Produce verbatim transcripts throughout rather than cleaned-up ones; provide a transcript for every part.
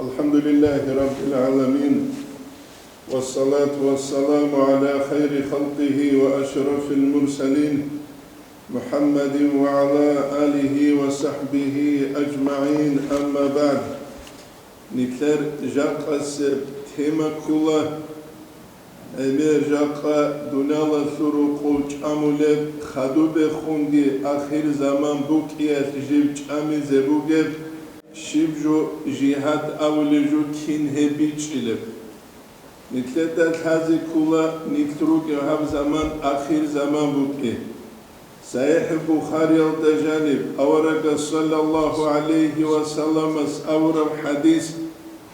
الحمد لله رب العالمين، والصلاة والسلام على خير خلقه وأشرف المرسلين، محمد وعلى آله وصحبه أجمعين، أما بعد. Нилъер жакъасеб тема ккола, гӀемер жакъа дуниялалъул рокъов чӀамулеб, хадубехунги ахир заман букӀиялъ жив чӀамизе бугеб, щиб жо жигьад абулеб жо кин гьеб бичӀчӀилеб. Нилъеда лъазе ккола, нилъ ругев гьаб заман ахир заман букӀи. СахӀихӀ Бухариялда жаниб аварагас саллаллагьу гӀалайгьи ва салламас абураб хӀадис,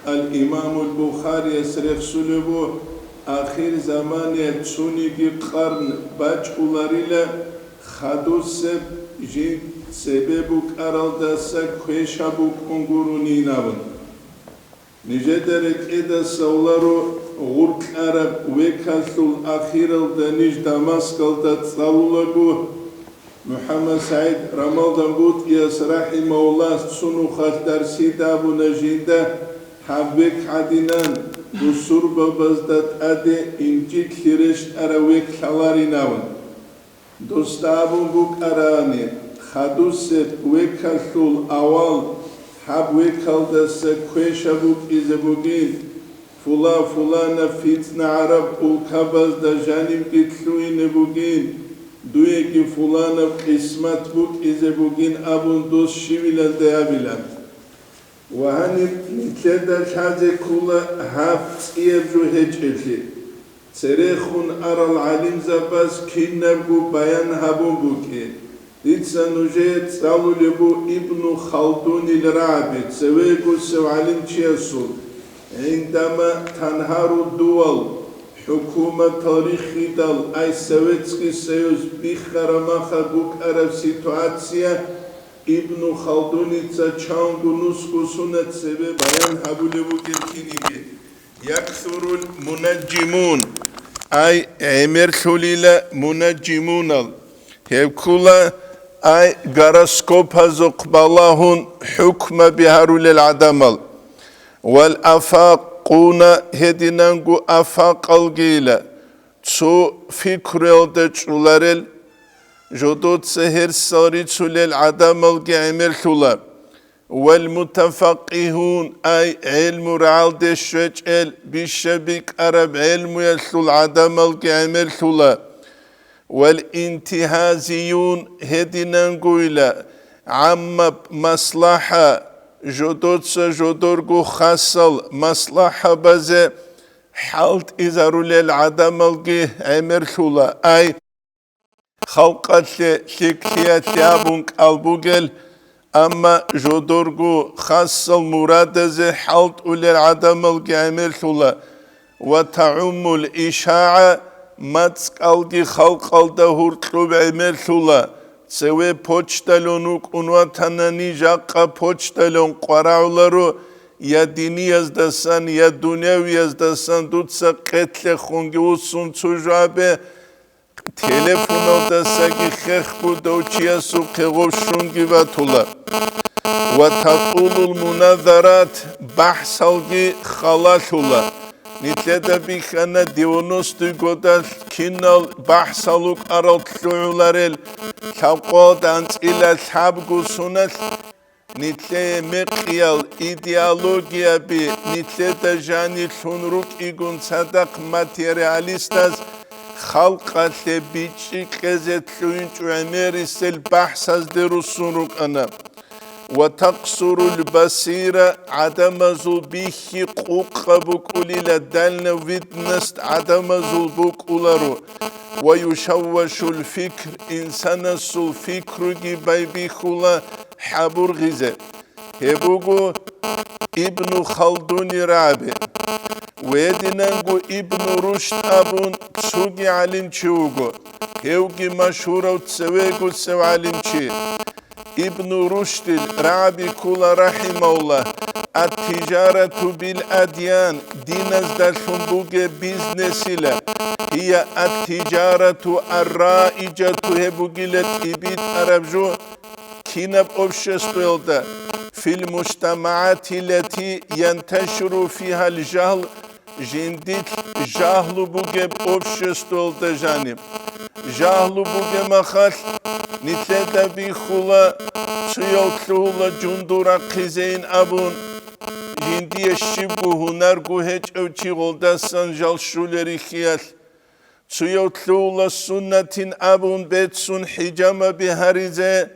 ал-Имамул Бухарияс рехсулеб буго, ахир заманиялъ цониги къарн бачӀуларила, хадусеб жин цебе букӀаралдаса квеша букӀун гурони абун. Нижеда рекӀеда совларо гъуркьараб векалъул ахиралда ниж Дамаскалда цӀалулаго, МухӀаммад СагӀид Рамалдан БутӀияс рахӀимагьуллагьас цо нухалъ дарсида абуна жинда, гьаб век гӀадинан, бусурбабазда тӀаде инжитлъи рещтӀарав век лъаларин абун. Досда абун букӀарани, хадусеб векалъул авал гьаб векалдаса квеша букӀизе бугин, фула-фуланаб фитна гӀараб улкабазда жанибги лъугьине бугин, дуеги фуланаб къисмат букӀизе бугин абун дос щивиланде абилан. Ва гьаниб нилъеда лъазе ккола гьаб цӀияб жо гьечӀеблъи. Церехун арал гӀалимзабаз кинабго баян гьабун букӀи. Дица нужее цӀалулеб буго Ибну Халдунил рагӀаби, цевегосев гӀалимчиясул, гӀиндама танхару дувал, хӀукуматал риххидал, ай Советский Союз биххарамаха букӀараб ситуация, Ибну Халдуница чанго нусго сунат цебе баян гьабулеб бугеб киниги. Яксурул мунаджимун, ай гӀемерлъулила мунаджимунал, гьеб ккула, ай гороскопазухъ балагьун хӀукмаби гьарулел гӀадамал, вал афакъуна, гьединанго афакъалгийила, цо фикруялда чӀоларел, жодоца гьерсал рицулел гӀадамалги гӀемерлъула, вал мутафаккигьун, ай гӀелму рагӀалде щвечӀел, бища бикӀараб гӀелмуялъул гӀадамалги гӀемерлъула, вал интигьазиюн, гьединангойила гӀаммаб маслахӀа, жодоца жодорго хасал маслахӀабазе хӀалтӀизарулел гӀадамалги гӀемерлъула, ай халкъалъе лъикӀлъиялъе абун кӀал бугел, амма жодорго хасал мурадазе хӀалтӀулел гӀадамалги гӀемерлъула, ва тагӀуммул ишагӀа, мацӀкӀалги халкъалда гьуркьуб гӀемерлъула, цеве почталъун вукӀун ватанани, жакъа почталъун къварагӀуларо, я динияздасан, я дунявияздасан дуца къетлъехунги вуссун цо жо абе, телефоналдасаги хехго дов чиясухъе гъов щунги батула. Ва татулул муназарат, бахӀсалги халалъула. Нилъеда бихьана девяностый годалъ кинал бахӀсал вукӀарал лъугӀуларел, лъабкъоялда анцӀила лъабго суналъ. Нилъее мекъиял идеологияби нилъеда жанилъун рукӀигун, цадахъ материалистаз халкъалъе бичӀчӀи кьезе лъугьинчӀо гӀемерисел бахӀсазде руссун рукӀана. Ва такъсурул басира, гӀадамазул бихьи къукъа букӀулила, дальновидность гӀадамазул букӀуларо, ва юшаввашул фикр, инсанасул фикруги байбихьула хӀабургъизе. Гьеб буго Ибну Халдуни рагӀаби. Гьединанго Ибну Рушд абун цоги гӀалимчи вуго, гьевги машгьурав цевегоцев гӀалимчи. Ибну Рушдил рагӀаби ккола, рахӀимауллагь, ат-тижарату бил адьян, диназдалъун бугеб бизнесила, гьия ат-тижарату ар-раижату, гьеб бугила тӀибитӀараб жо, кинаб обществоялда, في المجتمعات التي ينتشر فيها الجهل, жиндилъ жагьлу бугеб обществалда жаниб. Жагьлу бугеб махалъ, нилъеда бихьула, цуяв лъугьула жундул рахъизейин абун, жиндие щибго гьунарго гьечӀев чи гъолдасан жал щулел рихьиялъ. Цуяв лъугьула суннатин абун бецун хӀижамаби гьаризе,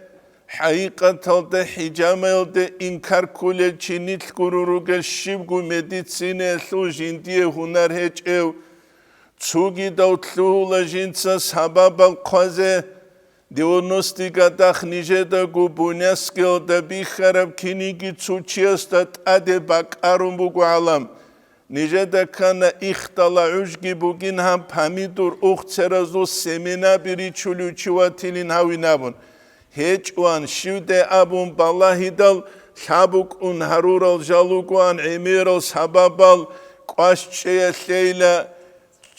хӀакъикъаталда хӀижамаялде инкар кколел чи нилъ гуро ругел щибго медицинаялъул жиндие гьунар гьечӀев. Цугидав лъугьула жинца сабабал хъвазе, девяностый годах нижедаго Буйнакскиялда бихьараб киниги цо чиясда тӀаде бакӀарун буго гӀалам. Нижеда ккана ихтала гӀужги бугин гьаб помидор ухцеразул семенаби ричулев чи ватилин гьавин абун. ГьечӀван, щивдай абун балагьидал, лъабукӀун гьарурал жал ругоан гӀемерал сабабал, кӀващ чӀеялъейила,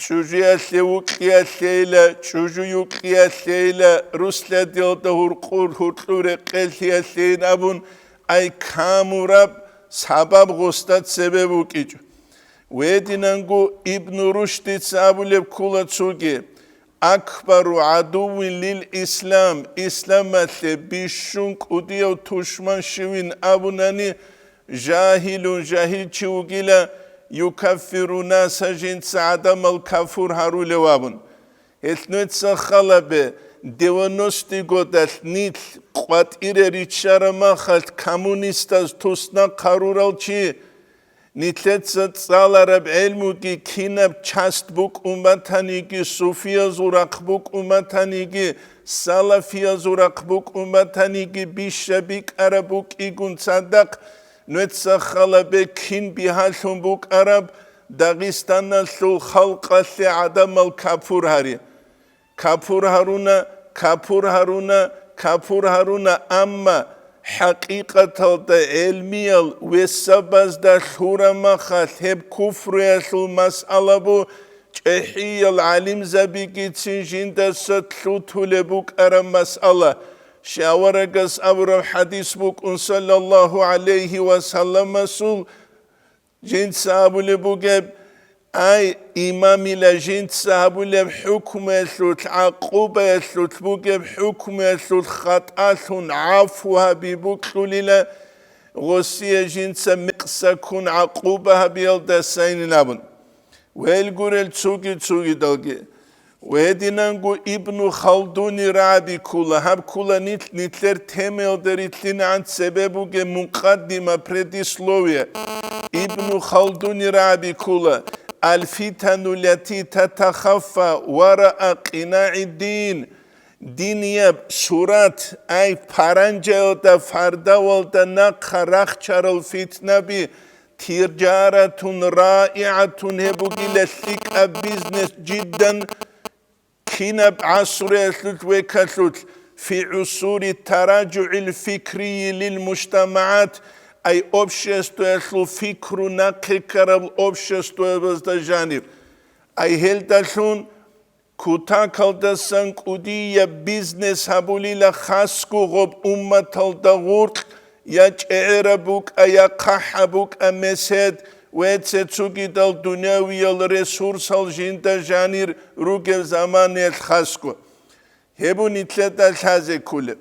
чӀужуялъе вукьиялъейила, чӀужу юкьиялъейила, руслъадиялда гьуркъур гьуркьур рекъелъиялъейин абун, ай камураб сабаб гъосда цебе букӀичӀо. Гьединанго Ибну Рушдица абулеб ккола цоги: «Акбару гӀадуввин лил ислам», исламалъе бищун кӀудияв тушман щивин абунани, жагьилун, жагьилчи вугила, юкаффиру наса, жинца гӀадамал кафур гьарулев абун. Гьелъ нуеца халабе, девяностый годалъ нилъ къватӀире риччараб махалъ коммунистаз туснахъ гьарурал чи, нилъеца цӀалараб гӀелмуги кинаб часть букӀун батаниги, суфиязул рахъ букӀун батаниги, салафиязул рахъ букӀун батаниги, бища бикӀараб букӀигун цадахъ, нуеца халабе кин бигьалъун букӀараб Дагъистаналъул халкъалъе гӀадамал капур гьари. Капур гьаруна, капур гьаруна, капур гьаруна, амма хӀакъикъаталда гӀелмиял весабазда лъура махалъ гьеб куфруялъул масъала бу, чӀехӀиял гӀалимзабигицин жиндаса лъутулеб букӀараб масъала. Щай аварагас абураб хӀадис букӀун, саллаллагьу гӀалайгьи ва салламасул, жинца абулеб бугеб, ай, имамила жинца гьабулеб хӀукмуялъулъ, гӀакъубаялъулъ бугеб хӀукмуялъулъ хатӀалъун гӀафу гьаби букьулила, гъосие жинца мекъса ккун гӀакъуба гьабиялдасайин абун. Вел гурел цуги-цугидалги. Гьединанго Ибну Халдуни рагӀаби ккола, гьаб ккола нилъ-, нилъер темаялда рилълъинегӀан цебе бугеб мукъаддима, предисловие. Ибну Халдуни рагӀаби ккола: «Аль-фитану лати татахаффа вараа къинагӀи дин». Динияб сурат, ай, паранжаялда, фардавалда нахъа рахчарал фитнаби, тижаратун раигӀатун, гьеб бугила лъикӀаб бизнес, жиддан, кинаб гӀасруялъулъ векалъулъ, фи гӀусури таражугӀил фикрийи лил мужтамагӀат, ай, обществоялъул фикру нахъе ккараб обществоябазда жаниб. Ай, гьелдалъун кутакалдасан кӀудияб бизнес гьабулила хасго гъоб умматалда гъуркь, я чӀегӀераб букӀа, я хъахӀаб букӀа месед, веце цугидал дунявиял ресурсал жинда жанир ругев заманаялъ хасго. Гьеб нилъеда лъазе кколеб.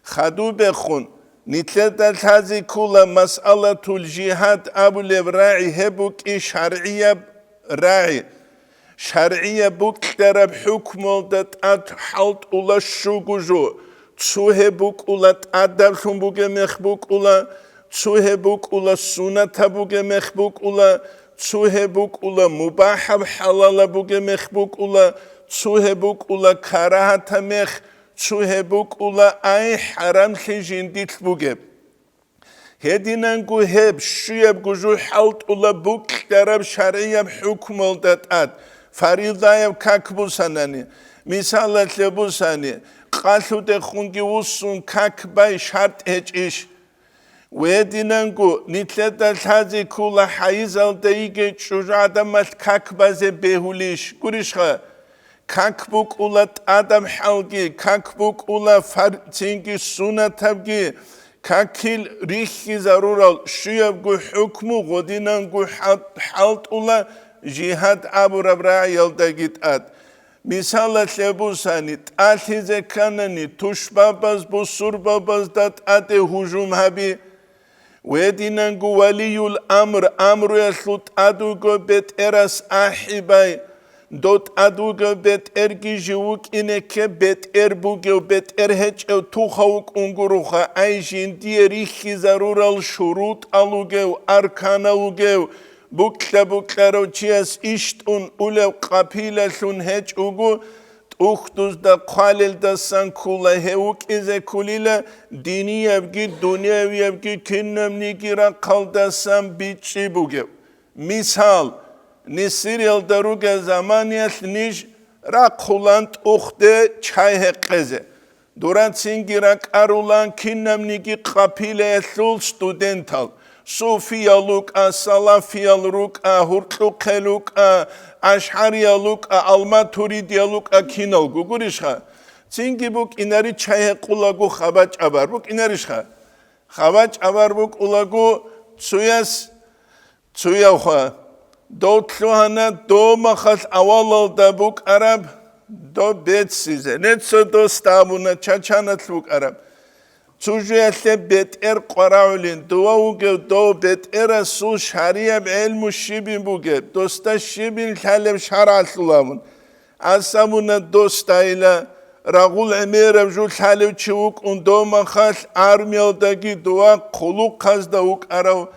Хадубехун, нилъеда лъазе ккола масъалатул жигьад абулеб рагӀи, гьеб букӀи шаргӀияб рагӀи. ШаргӀияб букьараб хӀукмуялда тӀад хӀалтӀула щуго жо, цо гьеб букӀула тӀадаблъун бугеб мех букӀула, цо гьеб букӀула сунатаб бугеб мех букӀула, цо гьеб букӀула мубахӀаб хӀалалаб бугеб мех букӀула, цо гьеб букӀула карагьатаб мех, цо гьеб букӀула ай хӀарамлъи жиндилъ бугеб. Гьединанго гьеб щуябго жо хӀалтӀула букьараб шаргӀияб хӀукмуялда тӀад, фаридаяб как бусанани, мисалалъе бусани, къалъудехунги вуссун как бай шартӀ гьечӀищ? Гьединанго нилъеда лъазе ккола хӀайизалда йигей чӀужу гӀадамалъ как базе бегьулищ? Гурищха? Как букӀула тӀадаб хӀалги, как букӀула фарцинги сунатабги, Какил рихьизарурал щуябго хӀукму гъодинанго хӀал-, хӀалтӀула жигьад абураб рагӀиялдаги тӀад. Мисалалъе бусани, тӀалъизе кканани, тушбабаз бусурбабазда тӀаде гьужум гьаби. Гьединанго валиюл амр, амруялъул тӀад вуго бетӀерас ахӀи бай. Дов тӀад вугев бетӀерги жив вукӀине ккеб бетӀер бугев, бетӀер гьечӀев туха вукӀун гуроха, ай жиндие рихьизарурал шурутӀал вугев, арканал вугев, букьа-букьарав чияс иш тӀун улев къапилалъун гьечӀого, тӀухьдузда хъвалелдасан ккула, гьев вукӀизе ккулила диниябги дунявиябги кинабниги рахъалдасан бичӀчӀи бугев. Мисал, Мисириялда ругел заманиялъ ниж рахъулан тӀухьде чай гьекъезе. Дурацинги ракӀарулан кинабниги къапилаялъул студентал, суфиял рукӀа, салафиял рукӀа, гьуркьухъел рукӀа, ашгӀариял рукӀа, алматуридиял рукӀа киналго гурищха? Цинги букӀинари чай гьекъулаго хабачӀабар букӀинарищха? ХабачӀабар букӀулаго цуяс Цуявха, дов лъугьана дов махалъ авалалда букӀараб, дов беццизе. Нецо дос абуна чачаналъ букӀараб. Цу жуялъе бетӀер къварагӀулин, дова вугев дов бетӀерасул шарияб гӀелму щибин бугеб, досда щибин лъалеб шаргӀалъул абун. Ас абуна досдайила, рагъул гӀемераб жо лъалев чи вукӀун дов махалъ армиялдаги дова хъулухъазда вукӀарав.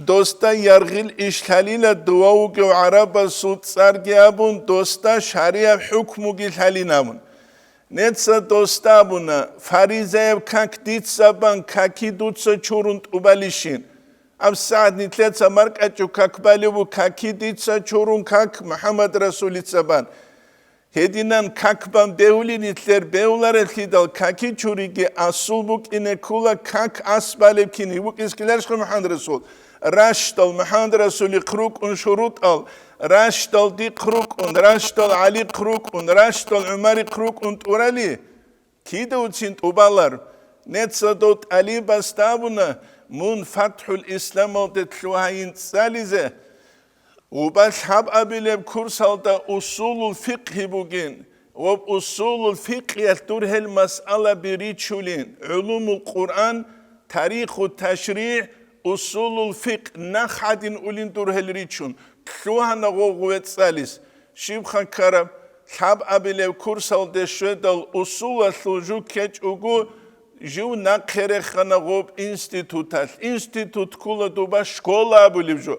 Досда яргъил иш лъалила дова вугев гӀарабасул цӀарги абун, досда шарияб хӀукмуги лъалин абун. Неца досда абуна, фаризаяб как дица бан, каки дуца чурун тӀубалищин? Аб сагӀат нилъеца маркӀачӀу как балев ву, каки дица чурун как МухӀаммад Расулица бан. Гьединан как бан бегьули нилъер бегьулареблъидал каки чуриги асул букӀине ккула, как ас балеб кин гьиб букӀискиларищха МухӀаммад Расул? Ращдал МухӀаммад Расулихъ рукӀун шурутӀал, ращдал дихъ рукӀун, ращдал ГӀалихъ рукӀун, ращдал ГӀумарихъ рукӀун тӀурали? Кида уцин тӀубалар? Неца дов тӀалибасда абуна, мун ФатхӀул Исламалде лъугьайин цӀализе. Гъуба лъабабилеб курсалда усулул фикъгьи бугин, ва усулул фикъгьиялъ дур гьел масъалаби ричулин, гӀулумул Къуръан, тариху ташригӀ, усулул фикъ нах гӀадин улин дур гьел ричун, лъугьана гъов гъуве цӀалис. Щибха ккараб, лъабабилев курсалде щведал усулалъул жу ккечӀого, жив нахъе рехана гъоб институталъ. Институт ккула дуба школа абулеб жо.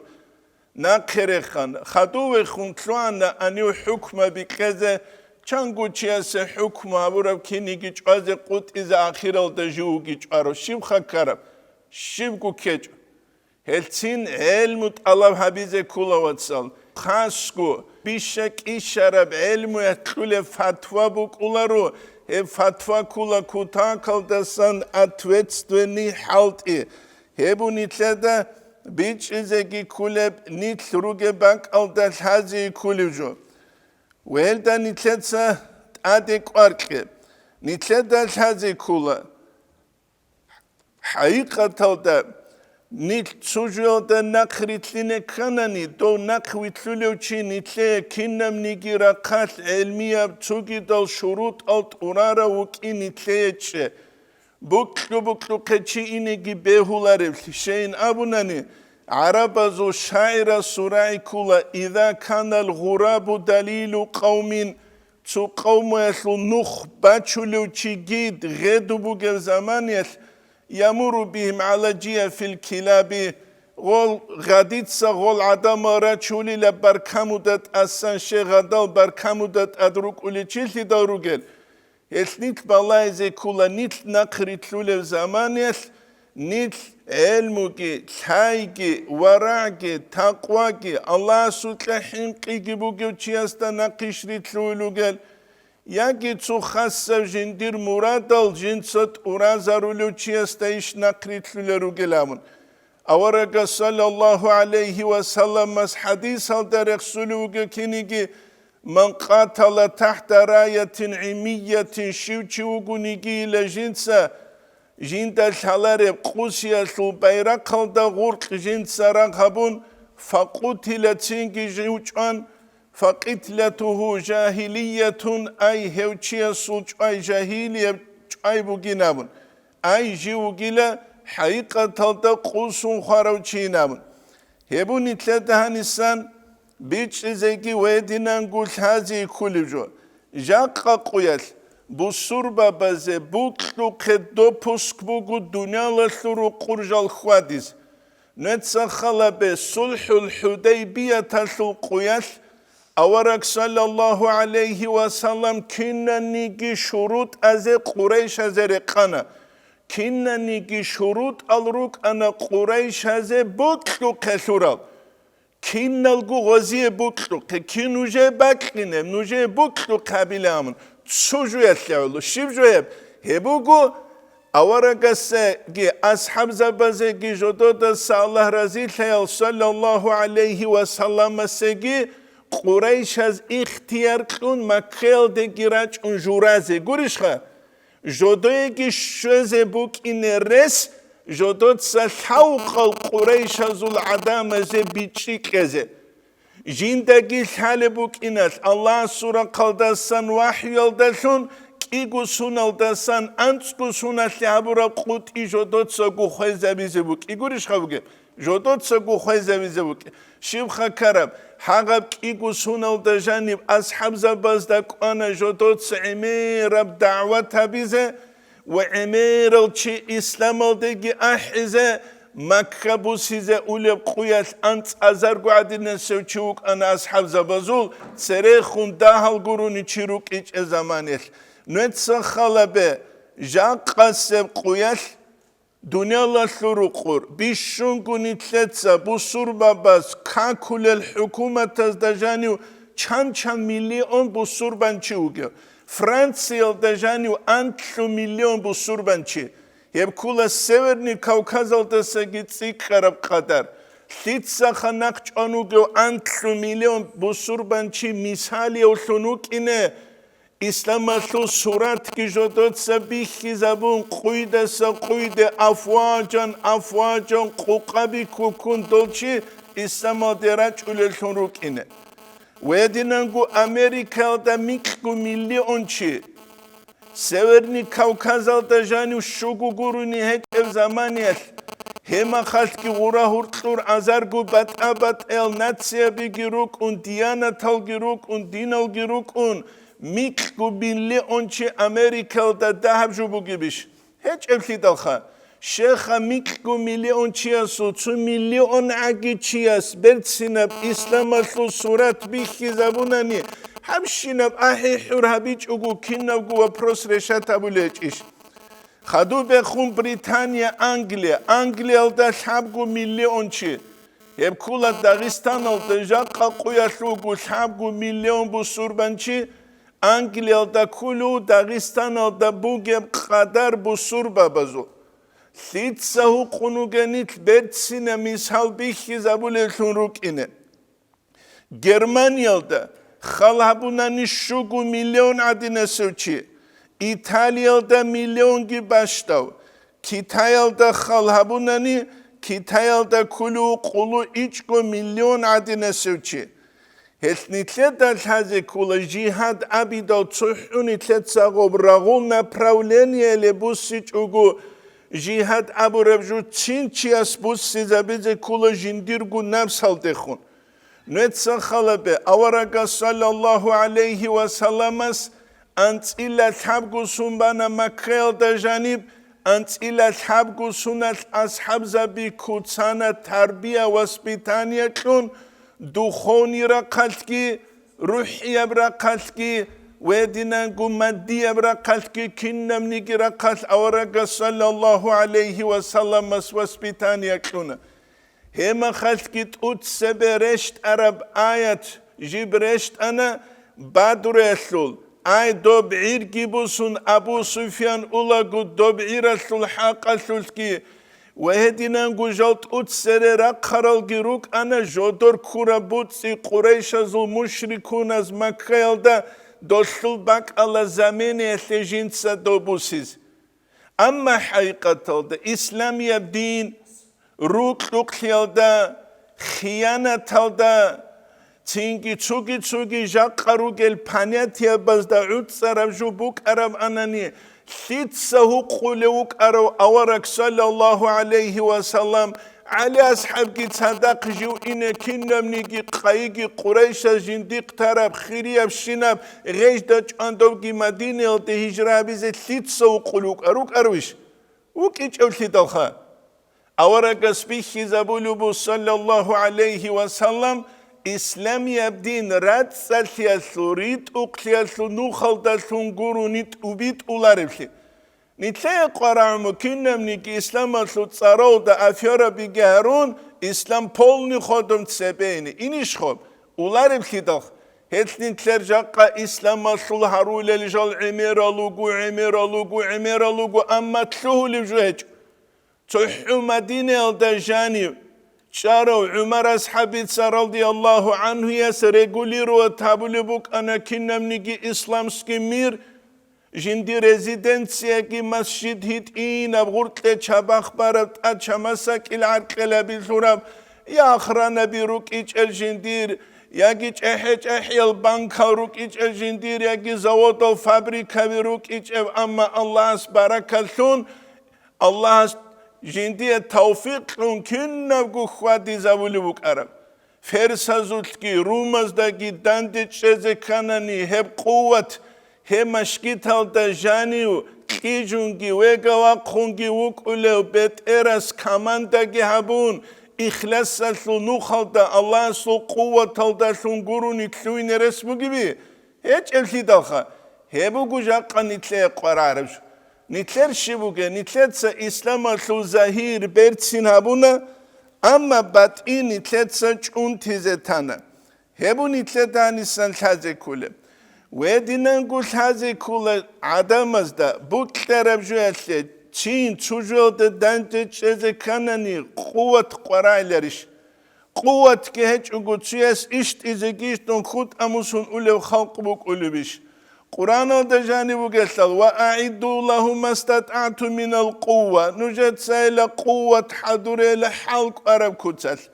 Нахъе рехана, хадув вехун лъугьана гьанив хӀукмаби кьезе, чанго чиясе хӀукму гьабураб киниги чӀвазе къутӀизе ахиралда живги чӀваро. Щибха ккараб? Щибго ккечӀо. Гьелцин гӀелму тӀалаб гьабизе ккула, вацал. Хасго, биша-кӀишараб гӀелмуялъ кьулеб фатва букӀуларо, гьеб фатва ккула кутакалдасан ответственный хӀалтӀи. Гьеб нилъеда бичӀчӀизеги ккулеб, нилъ ругеб бакӀалда лъазе ккулев жо. Гьелда нилъеца тӀаде кӀвар кье. Нилъеда лъазе ккула. ХӀакъикъаталда, нилъ цо жоялда нахъ рилълъине кканани, дов нахъ вилълъулев чи нилъее кинабниги рахъалъ гӀелмияб цогидал шурутӀал тӀурарав вукӀин нилъее чӀе. Букьу-букьухъе чи инеги бегьуларевлъи, щейин абунани, гӀарабазул шагӀирасул рагӀи ккула: «Иза канал гъурабу далилу къавмин», цо къавмуялъул нух бачулев чи гид гъеду бугев заманиялъ, «ямуру бигьим гӀала жияфил килаби», гъол гъадица гъол гӀадамал рачулила баркамуда тӀасан, щегъадал баркамуда тӀад рукӀулел чилъидал ругел. Гьелъ нилъ балагьизе ккула, нилъ нахъ рилълъулев заманиялъ, нилъ гӀелмуги, лъайги, варагӀги, такъваги, Аллагьасукьа хӀинкъиги бугев чиясда нахъищ рилълъуй ругел, яги цо хасав жиндир мурадал жинца тӀуразарулев чиясда иш нахъ рилълъулел ругел абун. Аварагас саллаллагьу гӀалайгьи ва салламас хӀадисалда рехсулев вугев киниги: «Ман къатала тахта раятин гӀимиятин», щив чи вугонигийила жинца жинда лъалареб къусиялъул байрахъалда гъуркь жинца рагъ гьабун, факъутила цинги жив чӀван, факъитлатугьу жагьилиятун, ай гьев чиясул чӀвай жагьилияб чӀвай бугин абун, ай жив вугила хӀакъикъаталда къусун хварав чи абун. Гьеб нилъеда гьанисан бичӀчӀизеги ва гьединанго лъазе кколеб жо. Жакъа къуялъ бусурбабазе бокьухъе допуск буго дуниялалъул рукъур жал хьвадизе. Нуца халабе сулхӀул ХӀудайбияталъул къуялъ авараг саллаллагьу гӀалайгьи ва саллам кинаниги шурутӀазе къурайшазе рекъана. Кинаниги шурутӀал рукӀана къурайшазе бокьухъе лъурал. Киналго гъозие бокьухъе, кин нужее бакьине, нужее бокьухъе абилан, цо жоялъе гӀоло. Щиб жояб? Гьеб буго, аварагасеги, асхӀабзабазеги, жододаса Аллагь разилъаял саллаллагьу гӀалайгьи ва салламасеги Къурайшаз ихтияр кьун Маккаялдеги рачӀун журазе. Гурищха? Жодоеги щвезе букӀине рес, жодоца лъавкъал къурайшазул гӀадамазе бичӀчӀи кьезе. Жиндаги лъалеб букӀиналъ, Аллагьасул рахъалдасан вахӀюялдалъун кӀиго суналдасан анцӀго суналъе гьабураб къутӀи жодоцаго хвезабизе букӀи. Гурищха бугеб? Жодоцаго хвезавизе вукӀи. Щибха ккараб, гьагъаб кӀиго суналда жаниб асхӀабзабазда кӀвана жодоца гӀемераб дагӀват гьабизе ва гӀемерал чи исламалдеги ахӀизе, Макка бусизе улеб къуялъ анцӀазарго гӀадинасев чи вукӀана асхӀабзабазул, церехун дагьал гурони чи рукӀичӀеб заманалъ. Нуца халабе, жакъасеб къуялъ Дуниялалъул рукъур, бищунго нилъеца бусурбабаз какулел хӀукуматазда жанив чан-чан миллион бусурбанчи вугев, Франциялда жанив анлъу миллион бусурбанчи, гьеб ккула Северный Кавказалдасаги цӀикӀкӀараб къадар. Лъицаха нахъ чӀван вугев анлъу миллион бусурбанчи мисалиявлъун вукӀине, Исламалъул суратги жодоца бихьизабун, къуйдаса къуйде, афважан-афважан къукъаби ккуккун дол чи исламалде рачӀулеллъун рукӀине. Гьединанго Америкаялда микьго миллион чи, Северный Кавказалда жанив щуго гурони гьечӀеб заманиялъ, гьемахалъги гъура гьуркьур азарго батӀа-батӀаял нациябиги рукӀун, диянаталги рукӀун, диналги рукӀун, микьго миллион чи Америкаялда дагьаб жо бугебищ? ГьечӀеблъидалха, щеха микьго миллион чиясул цо миллион гӀаги чияс берцинаб исламалъул сурат бихьизабунани, гьабщинаб ахӀи-хӀур гьабичӀого кинабго вопрос решать гьабулел гьечӀищ? Хадубехун Британия, Англия, Англиялда лъабго миллион чи, гьеб ккула Дагъистаналда жакъа къуялъулго лъабго миллион бусурбанчи, Англиялда ккулев Дагъистаналда бугеб къадар бусурбабазул. Лъица гьукъун вугенилъ берцина мисал бихьизабулеллъун рукӀине. Германиялда хал гьабунани щуго миллион гӀадинасев чи, Италиялда миллионги бащдав, Китаялда хал гьабунани, Китаялда ккулев къулу ичӀго миллион гӀадинасев чи. Гьелъ нилъеда лъазе ккола жигьад абидал цохӀо нилъеца гъоб рагъул направленияле буссичӀого, жигьад абураб жо цин чияс буссизабизе ккола жиндирго напсалдехун. Нуца халабе, аварагас саллаллаху гӀалайхи ва салламас анцӀила лъабго сун бана Маккаялда жаниб, анцӀила лъабго суналъ асхӀабзаби куцана тарбия, воспитание кьун, духовный рахъалъги, рухӀияб рахъалъги, гьединанго маддияб рахъалъги, кинабниги рахъалъ аварагас саллаллаху гӀалайхи ва салламас воспитание кьуна. Гьемахалъги тӀуцебе рещтӀараб аят жиб рещтӀана Бадруялъул, ай, доб гӀирги бусун Абу Суфьян улаго доб гӀиралъул хӀакъалъулъги ва гьединанго жал тӀуцере рахъаралги рукӀана жодор ккураб буцӀи Къурайшазул мушрикуназ Маккаялда долъул бакӀала заменаялъе жинца доб бусизе. Амма хӀакъикъаталда исламияб дин рукьукълъиялда, хиянаталда, цинги цоги-цоги жакъа ругел понятиябазда гӀуцӀараб жо букӀараб анани, лъица гьукъулев вукӀарав авараг, саллаллагьу гӀалайгьи ва саллам, ГӀали асхӀабги цадахъ жив ине, кинабниги къайиги Къурайшаз жиндихъ тараб, хириябщинаб, гъежда чӀвандавги Мадинаялде гьижра гьабизе лъица вукъулев вукӀа-, рукӀарвищ? ВукӀичӀевлъидалха. Аварагас бихьизабулеб буго, саллаллагьу гӀалайгьи ва саллам, исламияб дин рацӀцӀалъиялъул, ритӀухълъиялъул нухалдалъун гурони тӀубитӀулареблъи. Нилъее къварагӀуму кинабниги исламалъул цӀаралда аферабиги гьарун, ислам полный ходом цебе ине. Инищ хоб? Улареблъидал, гьелъ нилъер жакъа исламалъул гьарулел жал гӀемерал руго, гӀемерал руго, гӀемерал руго, амма лъугьулеб жо гьечӀо. ЦохӀо Мадинаялда жанив чӀарав ГӀумар асхӀабица радияллагьу гӀанхуяс регулировать гьабулеб букӀана кинабниги исламский мир, жиндир резиденцияги масжид гьитӀинаб, гъуркье чабахъ бараб, тӀад чамасакӀил гӀаркьелаби лъураб, я охранаби рукӀичӀел жиндир, яги чӀехӀе-чӀехӀиял банкал рукӀичӀел жиндир, яги заводал, фабрикаби рукӀичӀеб, амма Аллагьас баракаллъун, Аллагьас жиндие тавфикъ кьун кинабго хьвадизабулеб букӀараб. Ферсазулъги, румаздаги данде чӀезе кканани, гьеб къуват, гьеб машгиталда жанив кьижунги вегавахъунги вукӀулев бетӀерас командаги гьабун, ихласалъул нухалда Аллагьасул къуваталдалъун гурони лъугьине рес бугеби? ГьечӀеблъидалха, гьеб буго жакъа нилъее къварараб жо. Нилъер щиб бугеб, нилъеца исламалъул загьир берцин гьабуна, амма батӀин нилъеца чӀунтизе тана. Гьеб нилъеда гьанисан лъазе кколеб. Гьединанго лъазе ккола гӀадамазда букьараб жоялъе, чин цо жоялда данде чӀезе кканани, къуват къварайларищ? Къуватги гьечӀого, цояс ищтӀизеги ищтӀун хутӀа-мусун улев халкъ букӀулебищ? Къуръаналда жаниб бугелъул: «Ва аъидду лагьум мастатӀагӀтум минал къувва», нужецайила къуват хӀадурейила хӀал кӀвараб куцалъ.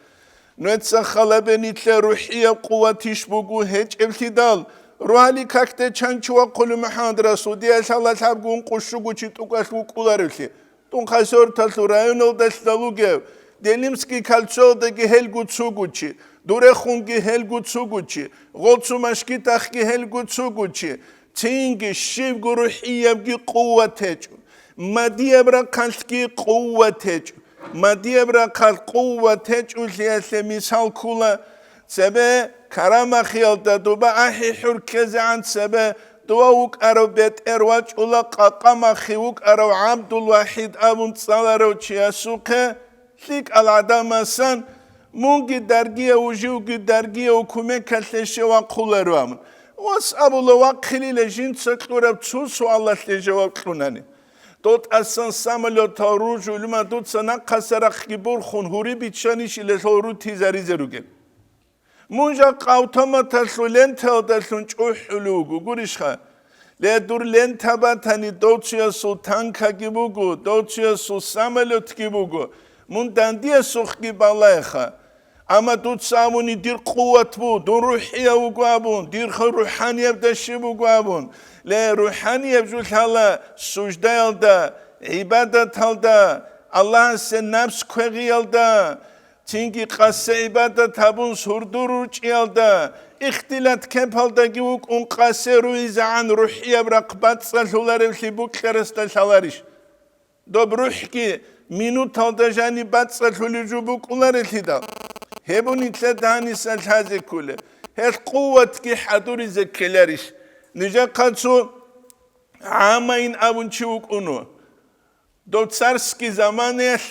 Нужеца халабе нилъер рухӀияб къуватищ буго гьечӀеблъидал, рогьалил какде чан чи вахъулев МухӀаммад Расул, дие лъала лъабгун къущугучи тӀукӀалъ вукӀуларевлъи. Тунхасорталъул районалдалъ вугев, Делимский кольцоялдаги гьелго цугучи, Дурехунги гьелго цугучи, Гъолцу машгитахъги гьелго цугучи, цинги щибго рухӀиябги къуват гьечӀо, мадияб рахъалъги къуват гьечӀо. Мадияб рахъалъ къуват гьечӀолъиялъе мисал ккола, цебе Карамахиялда доба ахӀи хӀуркьезегӀан цебе дова вукӀарав бетӀер вачӀула Къакъамахи вукӀарав ГӀабдулвахӀид абун цӀаларав чиясухъе, лъикӀал гӀадамасан, мунги даргияв, живги даргияв кумекалъе щев вахъуларо абун. Вас абула вахъилила жинца кьураб цо суалалъе жаваб кьунани. Дов тӀасан самолетал ружулма дуца нахъаса рахъги борхун гьури биччанищ илалъул рутизаризе ругел. Мун жакъа автоматалъул лентаялдалъун чӀухӀулев вуго, гурищха? Ле, дур лента батани, дов цоясул танкаги буго, дов цоясул самолетги буго, мун дандиясухъги балайха. Амма дуца абуни, дир къуват бу, дун рухӀияв вуго абун, дир ха-, рухӀанияб даши буго абун. Ле, рухӀанияб жо лъала суждаялда, гӀибадаталда, Аллагьасе напс квегъиялда, цинги къасе гӀибадат гьабун сурдур ручӀиялда, ихтилат кепалдаги вукӀун къасе руизегӀан рухӀияб рахъ бацӀцӀалъуларевлъи букьарасда лъаларищ? Доб рухӀги минуталда жаниб бацӀцӀалъулеб жо букӀуларелъидал, гьеб нилъеда гьаниса лъазе кколеб, гьелъ къуватги хӀадуризе ккеларищ? Нижехъа цо гӀамайин абун чи вукӀуну. Доб царский заманаялъ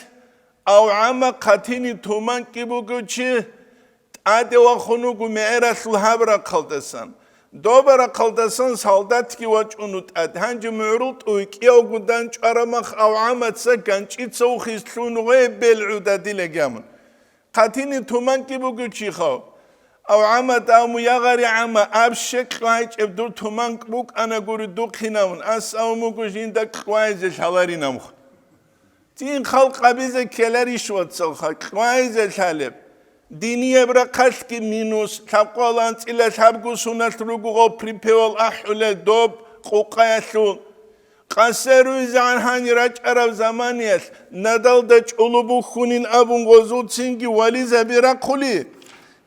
авгӀама хъатини туманкӀи бугев чи тӀаде вахун вуго мегӀералъул гьаб рахъалдасан. Доба рахъалдасан солдатги вачӀун ву тӀад. Гьанже мугӀрул тӀуй кӀиявго данчӀварамах авгӀамаца ганчӀица вухиз лъун гъеб белгӀуда дилаги абун. Хъатини туманкӀи бугев чи хав? Ав гӀама, дав муягъари гӀама, аб щекь гьайчӀеб дур туманкӀ букӀана гури духъинавун, ас ав муго жинда кьвайзе лъаларинавха. Цин халкъ абизе ккеларищ, вацалха, кьвайзе лъалеб? Динияб рахъалъги минус, лъабкъоялда анцӀила лъабго суналъ руго гъов припевал ахӀулел доб къукъаялъул. КъасируйзегӀан гьанир рачӀараб заманиялъ надалда чӀоло бухьунин абун гъозул цинги вализаби рахъули.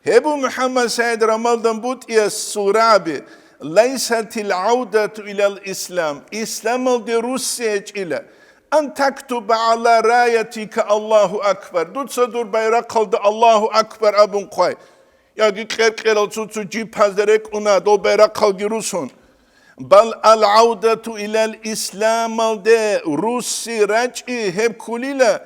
Гьеб буго МухӀаммад СагӀид Рамадан БутӀиясул рагӀаби: «Лайсатил гӀавдату илал ислам», исламалде руссе гьечӀила, «ан тактуба гӀала раятика Аллагьу акбар», дуца дур байрахъалда «Аллагьу акбар» абун хъвай. Яги кьер-кьерал цо-цо джипазда рекӀуна, дол байрахъалги русун. Бал ал-гӀавдату илал исламалде русси рачӀи гьеб ккулила,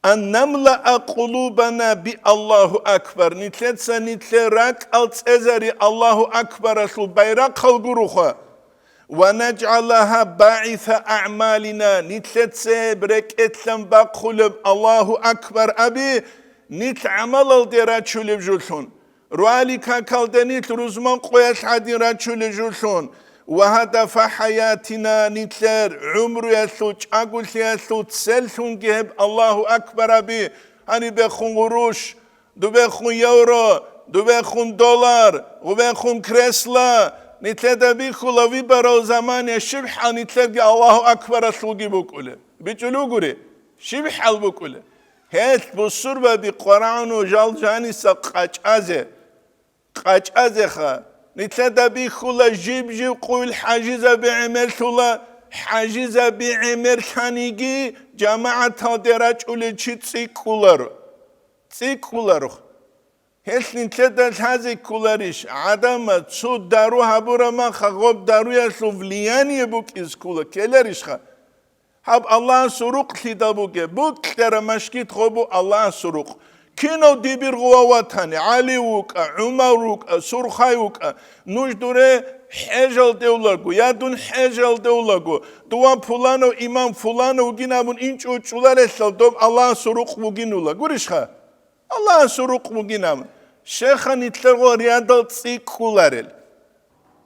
ан намлаа къулубана би Аллагьу акбар, нилъеца нилъер ракӀал цӀезари Аллагьу акбаралъул байрахъал гуроха. «Ва наджгӀалагьа багӀиса агӀмалина», нилъеца гьеб рекӀелъан бахъулеб «Аллагьу акбар» аби, нилъ гӀамалалде рачулеб жолъун, руали какалде нилъ рузман къоялъ гӀадин рачулеб жолъун, «ва гьадафа хӀаятина», нилъер гӀумруялъул чӀаголъиялъул церлъунги гьеб «Аллагьу акбар» аби, гьаниб бехун гъуруш, дубехун евро, дубехун доллар, гъубехун кресла, нилъеда бихьула выборал замане щибхӀал нилъерги Аллагьу акбаралъулги букӀулеб. БичӀулугури, щибхӀал букӀулеб? Гьелъ бусурбаби къварагӀуну жал жаниса къачӀазе, къачӀазеха. Нилъеда бихьула жиб-жиб къуйил хӀажизаби гӀемерлъула, хӀажизаби гӀемерлъаниги жамагӀаталде рачӀулел чи цӀикӀкӀуларо. ЦӀикӀкӀуларо. Гьелъ нилъеда лъазе кколарищ, гӀадамал цо дару гьабураб маха гъоб даруялъул влияние букӀизе ккола, ккеларищха? Гьаб Аллагьасул рукълъидал бугеб, букьараб машгит гъобу Аллагьасул рукъ. Кинав дибир гъува ватани, ГӀали вукӀа, ГӀумар вукӀа, Сурхай вукӀа, нуж дуре хӀежалде улаго, я дун хӀежалде улаго, дова пуланав имам пуланав вугин абун инчӀо чӀуларелъал доб Аллагьасул рукъ бугин ула. Гурищха? Аллагьасул рукъ бугин абун, щеха нилъерго рядал цӀикӀкӀуларел.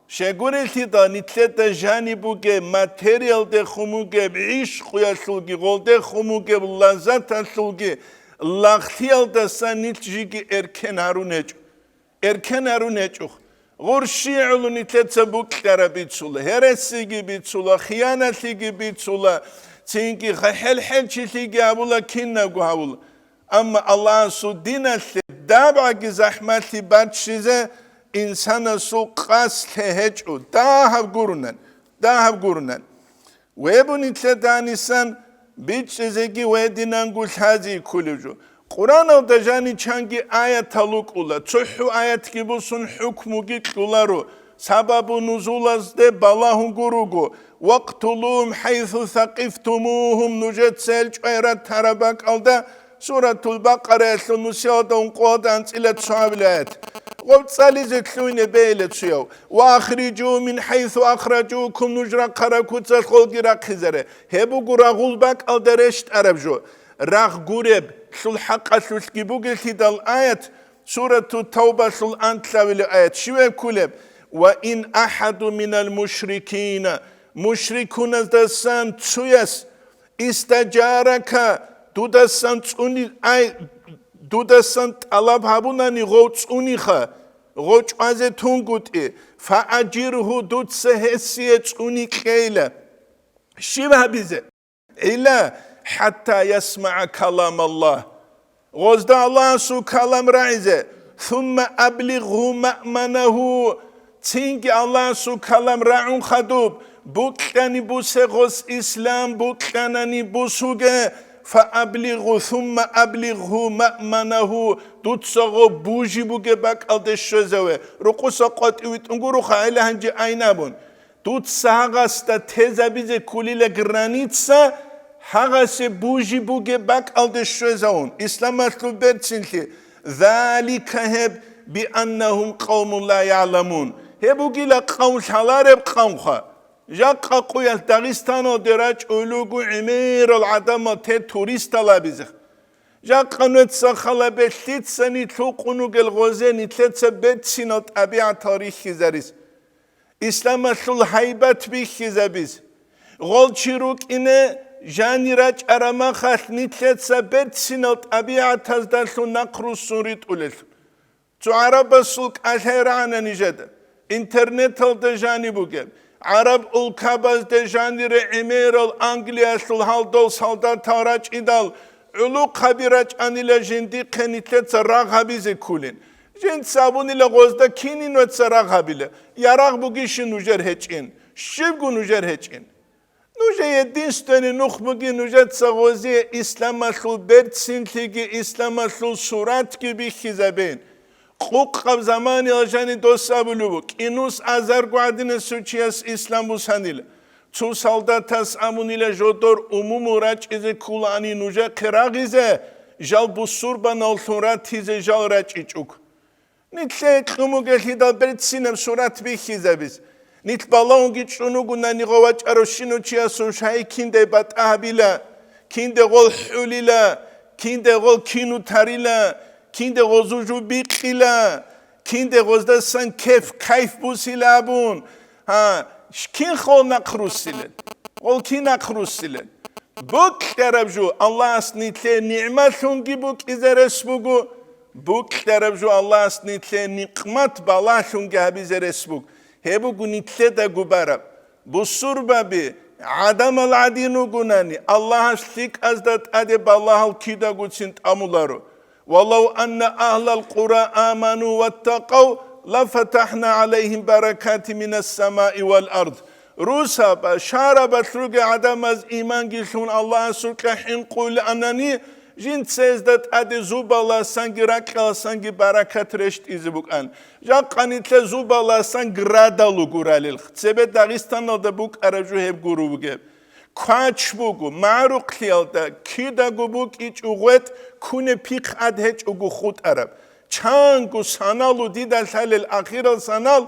Щегурелъидал нилъеда жаниб бугеб, материалдехун бугеб, гӀишкъуялъулги, гъолдехун бугеб, лаззаталъулги, лагълъиялдаса нилъ жиги эркен гьарун гьечӀо. Эркен гьарун гьечӀо. Гъур щигӀулун нилъеца букьараб бицула, гьересиги бицула, хияналъиги бицула, цинги хӀел-хӀелчилъиги гьабула, кинабго гьавула. Амма Аллагьасул диналъе дабгӀаги захӀмалъи баччизе инсанасул къасд лъе гьечӀо, дагьаб гурунан, дагьаб гурунан. Веб нилъеда гьанисан бичӀчӀизеги гьединанго лъази кколев жо. Къуръаналда жаничанги аятал рукӀула, цохӀо аятги босун хӀукмуги кьоларо, сабабу нузулазде балагьун гурого: «Вакътулугьум хӀайсу сакъифтумугьум», нужеца гьел чӀвай ратараб бакӀалда, Суратул Бакъараялъул нусиялда ункъоялда анцӀила цоабилеб аят. Гъоб цӀализе лъугьине бегьила цуяв. «Ва ахрижу мин хӀайсу ахражукум», нуж рахъараб куцалъ гъолги рахъизаре. Гьеб буго рагъул бакӀалда рещтӀараб жо. Рагъ гуреб, лъул хӀакъалъулъги бугелъидал аят, Сурату Тавбалъул анлъабилеб аят, щивеб ккулеб: «Ва ин ахаду минал мушрикина», мушрикуназдасан цуяс, «истаджарака», дудасан цӀуни-, ай, дудасан тӀалаб гьабунани гъов цӀуниха, гъов чӀвазе тунгутӀи, «фааджиргьу», дуца гьесие цӀуни кьейила. Щиб гьабизе? «Ила хӀатта ясмагӀа калам Аллагь». Гъозда Аллагьасул калам рагӀизе, «сумма аблигъгьу маъманагьу», цинги Аллагьасул калам рагӀун хадуб, букьани бусе гъос ислам, букьанани бусуге, «фааблигъгьу, сумма аблигъгьу маъманагьу», дуца гъо бужи бугеб бакӀалде щвезаве, рукъуса къватӀив витӀун гуроха гӀела гьанже айнабун. Дуца гьагъасда тезабизе кколила граница, гьагъасе бужи бугеб бакӀалде щвезавун, исламалъул берцинлъи, «залика», гьеб, «бианнагьум къавмун ла ягӀламун», гьеб бугила къавм лъалареб къавмха. Жакъа къуялъ Дагъистаналде рачӀулел руго гӀемерал гӀадамал те туристал абизе. Жакъа нуца халабе лъица нилъ гьукъун ругел гъозе нилъеца берцинал тӀабигӀатал рихьизарис, исламалъул гьайбат бихьизабиз, гъол чи рукӀине жанир рачӀараб махалъ нилъеца берцинал тӀабигӀатаздалъун нахъ руссун ритӀулел. Цо гӀарабасул кӀалъай рагӀана нижеда, интернеталда жаниб бугеб, гӀараб улкабазде жанире гӀемерал Англиялъул гьалдал солдатал рачӀидал, гӀулухъаби рачӀанила жиндихъе нилъеца рагъ гьабизе кколин. Жинца абунила гъозда кинин веца рагъ гьабила, ярагъ бугищин нужер гьечӀин, щибго нужер гьечӀин. Нужее единственный нух бугин нужеца гъозие исламалъул берцинлъиги исламалъул суратги бихьизабен. Къукъаб заманиялъ жани дос абулеб бу, кӀинус азарго гӀадинасев чияс ислам бусанила. Цо солдатас абунила жодор умумул рачӀизе кколаани нужехъе рагъизе, жал бусурбаналлъун ратизе жал рачӀичӀого. Нилъее кьун бугелъидал берцинаб сурат бихьизабиз. Нилъ балагьунги чӀун ругунани гъов вачӀарав щинав чиясул шагьи киндай батӀа гьабила, кинде гъол хӀулила, кинде гъол кину тарила, кинде гъозул жо бикъила, кинде гъоздасан кеф-кайф бусила абун. Гьа, ш-, кин гъол нахъ руссилел? Гъол кин нахъ руссилел? Бокьараб жо Аллагьас нилъее нигӀматлъунги букӀизе рес буго, бокьараб жо Аллагьас нилъее никъмат балагьлъунги гьабизе рес буго. Гьеб буго нилъеда губараб. Бусурбаби, гӀадамал гӀадин ругунани, Аллагьас лъикӀазда тӀаде балагьал кидагуцин тӀамуларо. «Валав анна агьлал къура аману ваттакъав, лафатахӀна гӀалайгьим баракати минас самаи вал ард». Русаба, шарабалъ ругел гӀадамаз иманги лъун Аллагьасукьа хӀинкъуланани, жинцезда тӀаде зубаласанги ракьаласанги баракат рещтӀизе букӀан. Жакъа нилъе зубаласан градал гуралел, цебе Дагъистаналда букӀараб жо гьеб гуро бугеб. Квач буго, магӀарухълъиялда кидаго букӀичӀо гъветӀ, кунеб пихъ ад гьечӀого хутӀараб. Чанго саналу дида лъалел ахирал санал,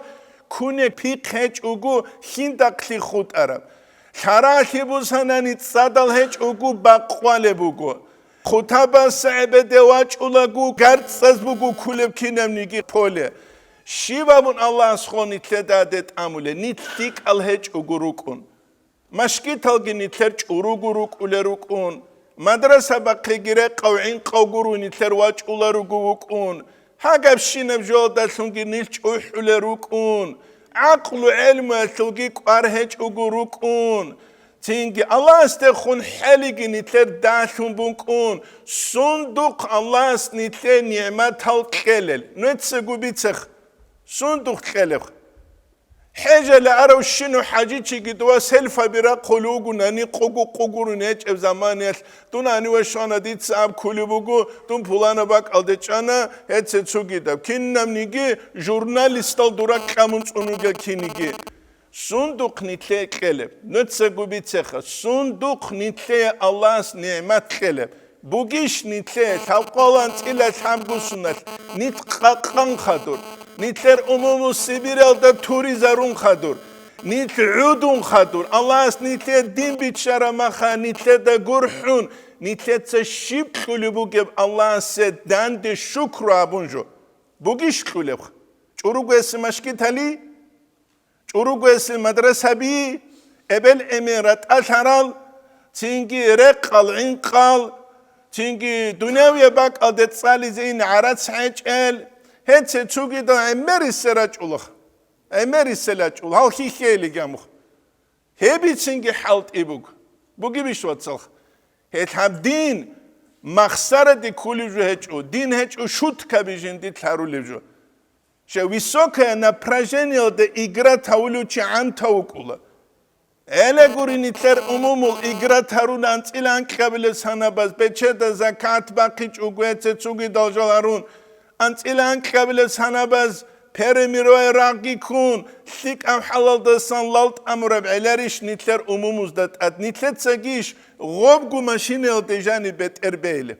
кунеб пихъ гьечӀого хьиндахълъи хутӀараб. Лъаралъи бусанани цӀадал гьечӀого бакъвалеб буго. Хутабас гӀебеде вачӀулаго гарцӀаз буго кколеб кинабниги поле. Щиб абун Аллагьас хъо нилъеда тӀамуле, нилъ лъикӀал гьечӀого рукӀун. Машгиталги нилъер чӀуруго рукӀулел рукӀун, мадрасабахъеги рекъав гӀинкъав гуро нилъер вачӀуларуго вукӀун, гьагабщинаб жоялдалъунги нилъ чӀухӀулел рукӀун, гӀакълу-гӀелмуялъулги кӀвар гьечӀого рукӀун, цинги Аллагьасдехун хӀелиги нилъер далъун букӀун, сундухъ Аллагьас нилъее нигӀматал кьелел, нуцаго бицех, сундухъ кьелеб. ХӀежале аравщинав хӀажичиги дова селфаби рахъулев вугунани, къугу-къугурун гьечӀеб заманиялъ, дун гьаниве щвана, дица аб кколеб буго, дун пуланаб бакӀалде чӀана, гьеце цогидаб. Кинабниги журналистал дура кьамун цӀун ругел киниги. Сундухъ нилъее кьелеб, нуцаго бицеха, сундухъ нилъее Аллагьас нигӀмат кьелеб. Бугищ нилъе лъабкъоялда анцӀила лъабгусуналъ, нилъ къакъан хадур, нилъер умуму Сибиралда туризарун хадур, нилъ гӀудун хадур, Аллагьас нилъе дин биччараб маха, нилъеда гурхӀун, нилъеца щиб кьулеб бугеб Аллагьасе данде шукру абун жо. Бугищ кьулеб? ЧӀуругвеси машгитали? ЧӀуругвесил мадрасаби, эбел-эмен ратӀалъарал, цинги рекъал-гӀинкъал, цинги дунявияб бакӀалде цӀализе ин гӀарац гьечӀел, гьеце цугидал гӀемерисел рачӀула. ГӀемерисел рачӀула, гьал хьихьейилиги амухъ. Гьебицинги хӀалтӀи буго. Бугебищ, вацал? Гьелъ гьаб дин махсараде кколеб жо гьечӀо, дин гьечӀо шуткаби жиндилъ гьарулеб жо. Щай высокое напряжениялда игра тавулев чи гӀантав вукӀула. Гьеле гури, нилъер умумул игра таруна анцӀила анкьабилеб санабаз, бечеда закат бахъичӀого гьеце цугидал жал гьарун, анцӀила анкьабилеб санабаз перемирое рагъги ккун, лъикӀаб хӀалалдасан лал тӀамураб гӀеларищ нилъер умумузда тӀад? Нилъецагищ гъобгу машинаялде жаниб бетӀер бейилеб?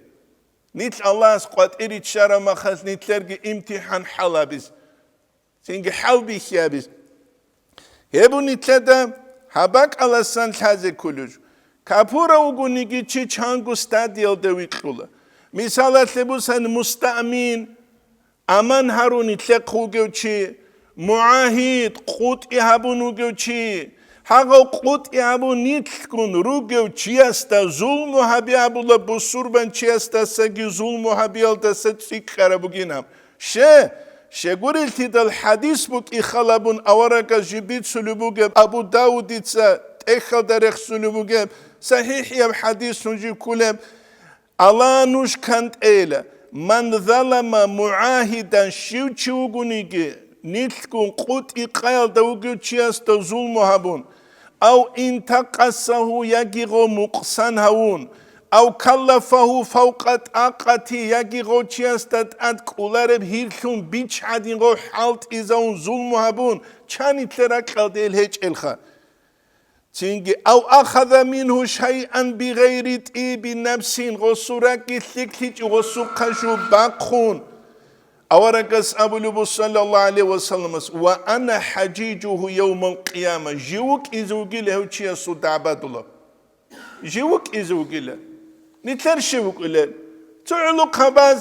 Нилъ Аллагьас къватӀире ччараб махалъ нилъерги имтихӀан хӀалабиз, цинги хӀалбихьиябиз. Гьеб нилъеда гьаб бакӀаласан лъазе кколеб жо. Капурав вугониги чи чанго стадиялда витӀула. Мисалалъе бусан мустаъмин, аман гьарун нилъехъ вугев чи, мугӀагьид, къутӀи гьабун вугев чи, гьагъав къутӀи гьабун нилъгун ругев чиясда зулму гьабиабула бусурбанчиясдасаги зулму гьабиялдаса цӀикӀкӀараб бугинаб. Ще, щегурелъидал хӀадис букӀи халабун аварагас жиб бицулеб бугеб, Абу Давудица тӀехьалда рехсулеб бугеб, сахӀихӀияб хӀадис жиб кколеб, Ала нуж кантӀейила, ман залама мугӀагьидан, щив чи вугониги, нилъгун къутӀи къаялда вугев чиясда зулму гьабун, ав интакъасагьу, яги гъов мукъсан гьавун, ав каллафагьу фавкъа тӀакъати, яги гъов чиясда тӀад кӀолареб гьирлъун бич гӀадин гъов хӀалтӀизавун зулму гьабун, чан нилъер ракьалде ил гьечӀелха. Цинги, ав ахаза мингьу шайъан бигъайри тӀиби нафсин, гъосул ракӀги лъикӀлъичӀев гъосухъа жо бахъун. Аварагас абулеб буго, саллаллагьу гӀалайгьи ва салламас: «Ва ана хӀажижугьу явмал къияма», жив вукӀизе вугила гьев чиясул дагӀбадула. Жив вукӀизе вугила. Нилъер щив вукӀулел? Цо гӀулухъабаз,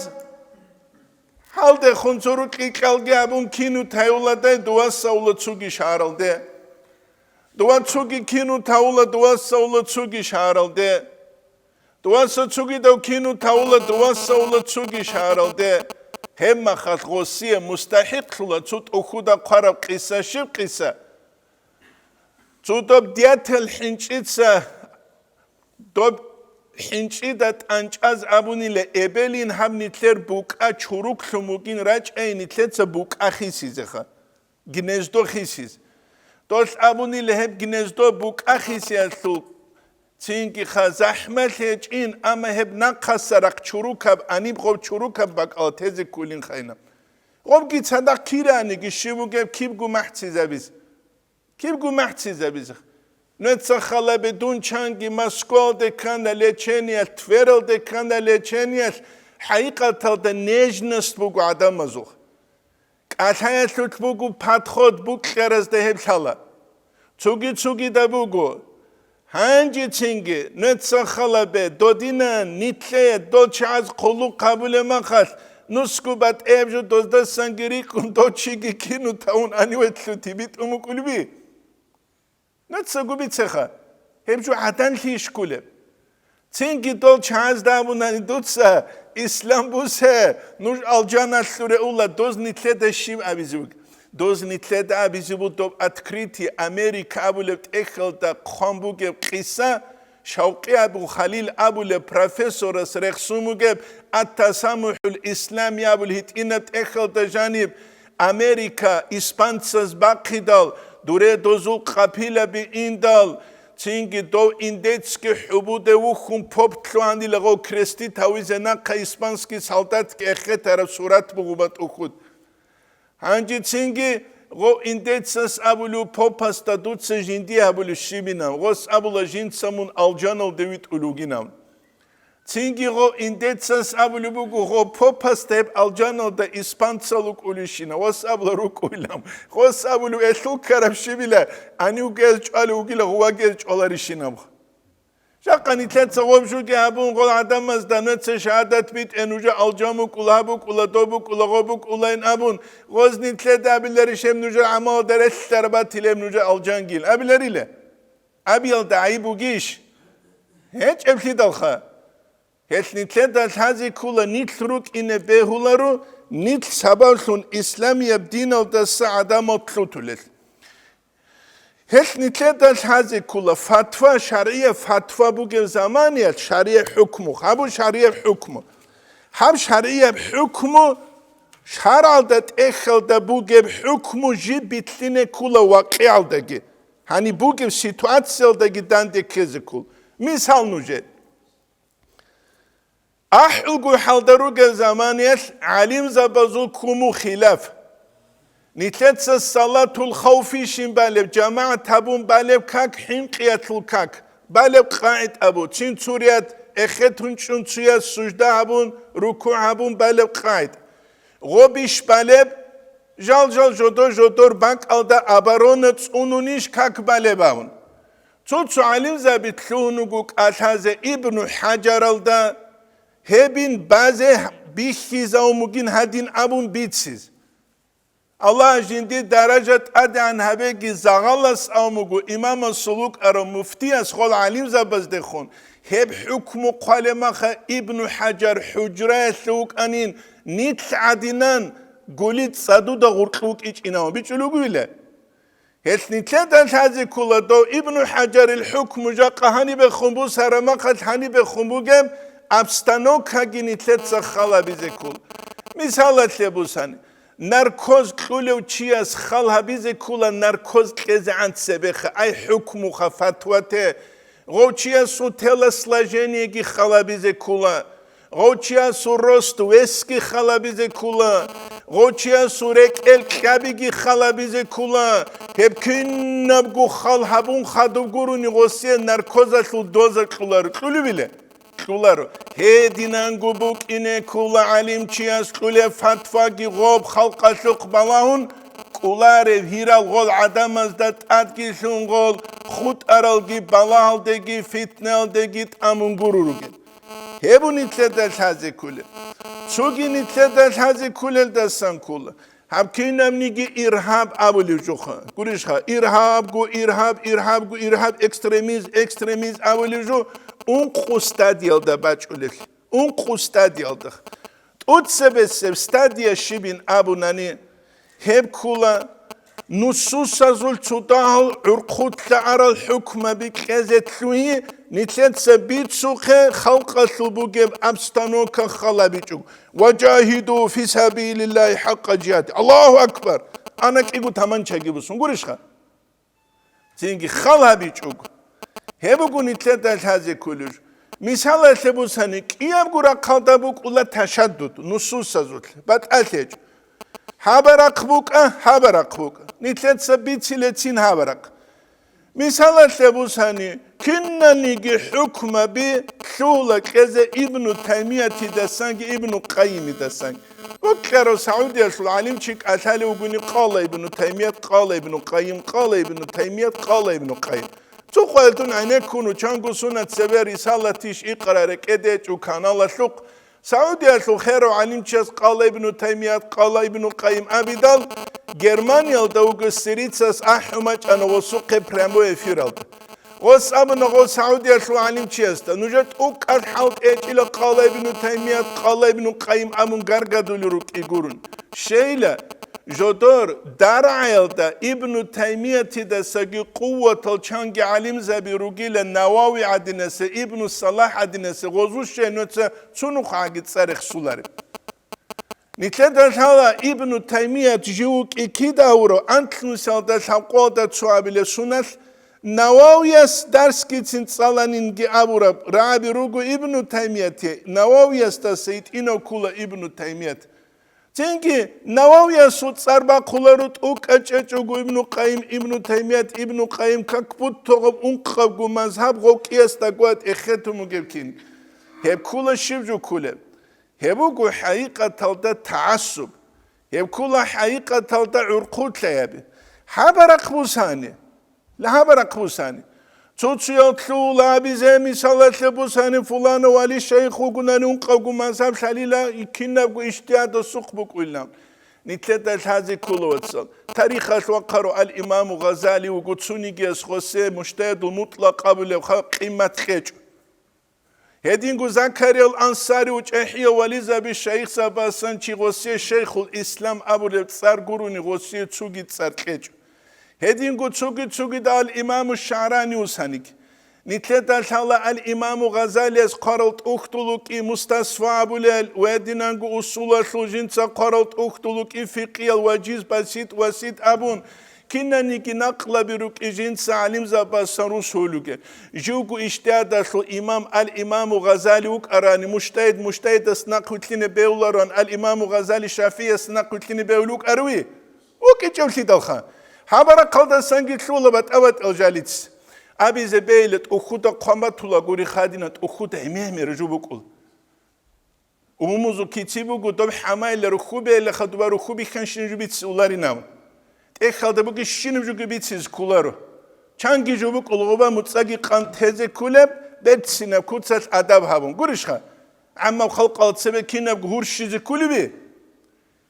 хӀалдехун цо рукьи кьалги абун кину тайуладай, дувасаула цуги шагьаралде. Дова цуги кину тавула, дувасаула цуги шагьаралде. Дуваса цугидав кину тавула, дувасаула цуги шагьаралде. Гьебмахалъ гъосие мустахӀикълъула цо тӀохьуда хъвараб къиса. Щиб къиса? Цо доб диятал хӀинчӀица, доб хӀинчӀида тӀанчӀаз абунила, эбелин гьаб нилъер букӀа чуруклъун бугин рачӀай нилъеца букӀа хисизеха. Гнездо хисиз. Долъ абунила гьеб гнездо букӀа хисиялъул цинги ха захӀмалъи гьечӀин, амма гьеб нахъаса рахъ чурукаб, аниб гъоб чурукаб бакӀала тезе кколин хайна. Гъобги цадахъ кираниги щиб бугеб кибго махӀцизабиз. Кибго махӀцизабиз. Нуца халабе дун чанги Москвалде ккана лечениялъ, Твералде ккана лечениялъ, хӀакъикъаталда нежность буго гӀадамазул. КӀалъаялъулъ буго подход букьаразда гьеб лъала. Цуги-цугида буго. Гьанжецинги нуца халабе додинан, нилъее дол чагӀаз хъулухъ гьабулеб махалъ, нусго батӀияб жо доздасанги рикӀкӀун дов чиги кину тавун аниве лъути битӀун букӀулеби? Нуцаго бицеха, гьеб жо гӀаданлъи ишкулеб? Цинги дол чагӀазда абунани дуца, ислам бусе, нуж алжаналъуре ула, доз нилъеда щиб абизе буго? Доз нилъеда абизе буго доб «Открытие Америки» абулеб тӀехьалда хъван бугеб къиса, Шавкъи абу Халил абулеб профессорас рехсун бугеб «Ат-ТасамухӀул Ислами» абул гьитӀинаб тӀехьалда жаниб, Америка испанцаз бахъидал, дуре дозул къапилаби индал, цинги дов индецги хӀубуде вухьун поп лъугьанила гъов крестит гьавизе нахъа испанский солдатги эхетараб сурат бугъуба тӀухьуд. Гьанжецинги гъов индецас абулев попасда дуца жиндие гьабулев щибинав, гъос абула жинца мун алжаналде витӀулев вугинав. Цинги гъо индецас абулеб буго, гъо попасда гьеб алжаналда испанцал рукӀулищина, гъос абула рукӀуйилан. Гъос абулев элъул ккараб щибила, гьанив гез чӀвалев вугила, гъувагез чӀваларищинаб. Жакъа нилъеца гъоб жуги абун, гъол гӀадамазда нуца шагьадат битӀе, нужа алжан букӀула, гьаб букӀула, доб букӀула, гъоб букӀулайин абун, гъоз нилъеда абиларищ гьеб нужер гӀамалалда релълъараб батилеб нужа алжангил абиларила? Абиялда гӀайиб бугищ? ГьечӀеблъидалха. Гьелъ нилъеда лъазе ккула нилъ рукӀине бегьуларо, нилъ сабаблъун исламияб диналдаса гӀадамал лъутулел. Гьелъ нилъеда лъазе ккула фатва, шаргӀияб фатва бугеб заманиялъ шаргӀияб хӀукму, гьабу шаргӀияб хӀукму. Гьаб шаргӀияб хӀукму шаргӀалда тӀехьалда бугеб хӀукму жиб битлъине ккула вакъигӀалдаги. Гьаниб бугеб ситуациялдаги данде ккезе ккол. Мисал нужер. АхӀулгу хӀалда ругел заманиялъ гӀалимзабазул куму хилаф. Нилъеца салатул хавфи щин балеб, жамагӀат гьабун балеб как, хӀинкъиялъул как, балеб къагӀид абу, цин цурият эхетун чӀун цуяс сужда гьабун, рукугӀ гьабун балеб къагӀид. Гъобищ балеб, жал-жал жодор-жодор бакӀалда оборона цӀунунищ как балеб абун. Цо-цо гӀалимзаби лъугьун вуго кӀалъазе Ибну ХӀажаралда, Гьебин базе бихьизавун бугин гьадин абун бициз. Аллагь жинди даража тӀадегӀан гьабеги загъалас авун буго имамасул вукӀарав муфтияс гъол гӀалимзабаздехун, гьеб хӀукму хъвалеб маха Ибну ХӀажар хӀужраялъе вукӀанин, нилъ гӀадинан гули цӀадуда гъуркьу вукӀичӀинавун бичӀчӀулев вугевила? Гьелъ нилъеда лъазе ккола дов Ибну ХӀажарил хӀукму жакъа гьанибехун бусара махалъ гьанибехун бугеб обстановкаги нилъеца хал гьабизе ккола. Мисалалъе бусани, наркоз кьулев чияс хал гьабизе ккола наркоз кьезегӀан цебеха, ай хӀукмуха, фатвате, гъов чиясул телосложениеги хал гьабизе ккола. Гъов чиясул рост весги хал гьабизе ккола, гъов чиясул рекӀел кьабиги хал гьабизе ккола, гьеб кинабго хал гьабун хадуб гурони гъосие наркозалъул доза кьуларо. Кьулевила? Кьуларо. Гьединанго букӀине ккола гӀалимчияс кьулеб фатваги гъоб халкъалъухъ балагьун кӀолареб гьирал гъол гӀадамазда тӀадги лъун гъол хутӀаралги балагьалдеги фитнаялдеги тӀамун гуро ругел. Гьеб нилъеда лъазе кколеб. Цоги нилъеда лъазе кколелдасан ккола. Гьаб кинабниги иргьаб абулев жоха. Гурищха, иргьабго, иргьаб, иргьабго, иргьаб, экстремизм, экстремизм абулев жо ункъо стадиялда бачӀулел. Ункъо стадиялда. ТӀоцебесеб стадия щибин абунани, гьеб ккола нусусазул цо дагьал гӀурхъулъа арал хӀукмаби кьезе лъугьи, нилъеца бицухъе халкъалъул бугеб обстановка хал гьабичӀого. «Ва жагьиду фи сабилиллагьи хӀакъа жигьади». Аллагьу акбар! Ана кӀиго таманчаги бусун гурищха? Цинги хал гьабичӀого. Гьеб буго нилъеда лъазе кколеб жо. Мисалалъе бусани, кӀиябго рахъалда букӀула ташаддуд, нусусазулъ, батӀалъи гьечӀо. Гьабарахъ букӀа, гьабарахъ букӀа. Нилъеца бицилецин гьабарахъ. Мисалалъе бусани, кинаниги хӀукмаби лъугьула кьезе Ибну Таймиятидасанги Ибну Къайимидасанги. Букьарав Саудиялъул гӀалимчи кӀалъалев вугони, къала Ибну Таймият, къала Ибну Къайим, къала Ибну Таймият, къала Ибну Къайим. Цо къоялъун гӀенеккун, чанго сунат цебе рисалатищ икъара рекӀеде чӀу каналалъухъ, Саудиялъул херав гӀалимчияс къала Ибну Таймият, къала Ибну Къайим абидал, Германиялда вуго сирицас ахӀун бачӀана гъосухъе прямой эфиралда. Гъос абуна гъов Саудиялъул гӀалимчиясда, нужер тӀукӀкӀал хӀал кьечӀила къала Ибну Таймият, къала Ибну Къайим абун гаргадулел рукӀи гурун. Щейила, жодор даргӀаялда Ибну Таймиятидасаги къуватал чанги гӀалимзаби ругила Навави гӀадинасе, Ибну Салахь гӀадинасе, гъозул щай нуца цунухъаги цӀа рехсулареб. Нилъеда лъала Ибну Таймият жив вукӀи кида гьавурав анлънусалда лъабкъоялда цо абилеб суналъ, Нававияс дарсгицин цӀаланинги абураб рагӀаби руго Ибну Таймияте, Нававиясдаса гьитӀинав ккула Ибну Таймият. Цинги Нававиясул цӀар бахъуларо тӀукӀа чӀечӀого Ибну Къайим, Ибну Таймият, Ибну Къайим как будто гъаб ункъабго мазгьаб гъов кӀиясда гват эхетун бугеб кин. Гьеб ккула щиб жо ккулеб? Гьеб буго хӀакъикъаталда тагӀассуб. Гьеб ккула хӀакъикъаталда гӀурхъулъаяб. Гьабарахъ бусани. Гьабарахъ бусани. Цо-цоял лъугьула абизе, мисалалъе бусани, фулана вали шайх вугунани ункъавго мазгьаб лъалила, кинабго ижтигьадасухъ букӀуйилан. Нилъеда лъазе ккола, вацал. Тарихалъ вахъарав ал-Имаму Гъазали вуго цунигияс гъосе мужтагьидул мутӀлакъ абулеб ха-, къимат кьечӀо. Гьединго Закариял Ансари ва чӀехӀиял вализаби шайихзабасан чи гъосие Шайхул Ислам абулеб цӀар гурони гъосие цуги цӀар кьечӀо. Гьединго цуги-цугидал имаму ШагӀрани усаник. Нилъеда лъала ал-Имаму Гъазалияс хъварал тӀухьдул вукӀи Мустасфа абулел ва гьединанго усулалъул жинца хъварал тӀухьдул вукӀи фикъиял Важиз Басит Васит абун, кинаниги накълаби рукӀи жинца гӀалимзабасан русулуге. Живго ижтигьадалъул имам ал-Имаму Гъазали вукӀарани, мужтагьид мужтагьидас нахъвилълъине бегьулароан, ал-Имаму Гъазали ШафигӀияс нахъвилълъине бегьулев вукӀаруви? ВукӀичӀевлъидалха. Гьабарахъалдасанги лъула батӀа-батӀал жалиц. Абизе бейла тӀухьуда хъван батула гури хадина, тӀухьуда гьемер-гьемер жо букӀул. Умумузул кици буго, доб хӀамайилла рухьубейилаха дуба рухьубихьанщин жо бициуларинав. ТӀехьалда бугищинаб жо бицизе кколаро. Чанги жо букӀул гъоба муцӀаги къан тезе кколеб, берцинаб куцалъ адаб гьабун. Гурищха? гӀаммаб халкъал цебе кинабго гьурщизе кколеби?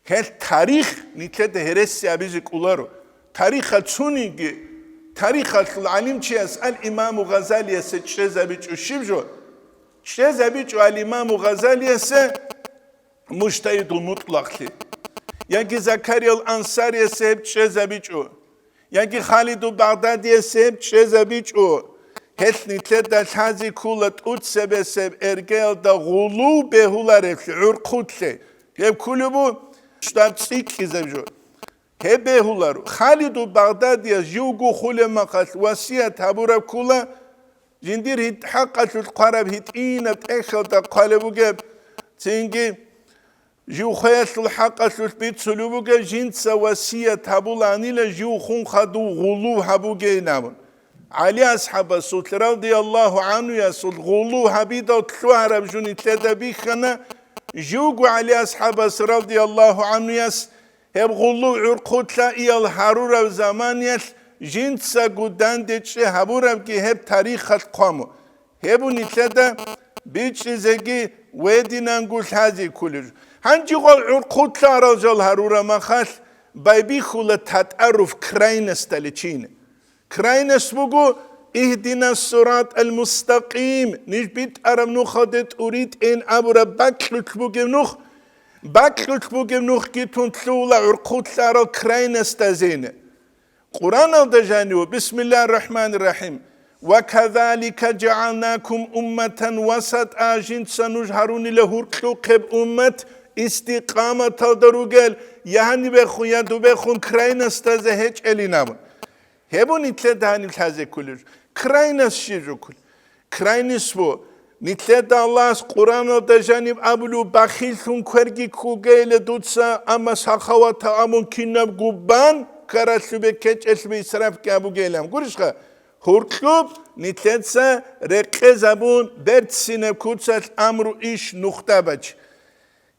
Гьел тарих нилъеда гьереси абизе кӀоларо. Тарихал цунинги, тарихалъул гӀалимчияс ал-Имаму Гъазалиясе чӀезабичӀо щиб жо? ЧӀезабичӀо ал-Имаму Гъазалиясе Мужтагьидул мутӀлакълъи, яги Закариял Ансариясе гьеб чӀезабичӀо, яги Халиду Багъдадиясе гьеб чӀезабичӀо. Гьелъ нилъеда лъазе ккола тӀуцебесеб эргеялда гъулу бегьуларевлъи, гӀурхъулъе. Гьеб кколеб бу штаб цӀикӀкӀизаб жо. Гьеб бегьуларо. Халиду Багъдадияс живго хулеб махалъ васият гьабураб ккола, жиндир гьит-, хӀакъалъулъ хъвараб гьитӀинаб тӀехьалда хъвалеб бугеб, цинги жив хвеялъул хӀакъалъулъ бицулеб бугеб, жинца васият гьабуланила жив хун хадув гъулу гьабугейин абун. ГӀали асхӀабасулъ радияллагьу гӀанхуясул гъулу гьабидал лъугьараб жо нилъеда бихьана, живго ГӀали асхӀабас радияллагьу гӀанхуяс гьеб гъулу гӀурхъулъа иял гьарураб заманиялъ жинцаго данде чӀей гьабурабги гьеб тарихалъ хъвамо. Гьеб нилъеда бичӀчӀизеги гьединанго лъазе кколеб жо. Гьанже гъол гӀурхъулъа арал жал гьарураб махалъ байбихьула татаров крайносталичи. Крайность буго: «Игьдинас сиратӀал мустакъим», ниж битӀараб нухалде тӀуритӀейин абураб бакьулъ бугеб нух, бакьулъ бугеб нухги тун лъугьула гӀурхъулъа арал крайностазейин. Къураналда жанив: «Бисмиллагьир рахӀманир рахӀим. Ва казалика жагӀалнакум умматан васатӀа», жинца нуж гьарунила гьуркьухъеб уммат, истикъаматалда ругел, ягьанибехун я дубехун крайностазе гьечӀелин абун. Гьеб нилъеда гьаниб лъазе кколеб жо. Крайность щиб жо кколеб? Крайность бу, нилъеда Аллагьас Къураналда жаниб абулев: «Бахиллъун кверги ккогейила дуца, амма сахаватал абун кинабго бан, ккаралъубе, кечӀелъубе исрафги гьабугейилан». Гурищха? Гьуркьуб нилъеца рекъезабун, берцинаб куцалъ амру иш нухда бач.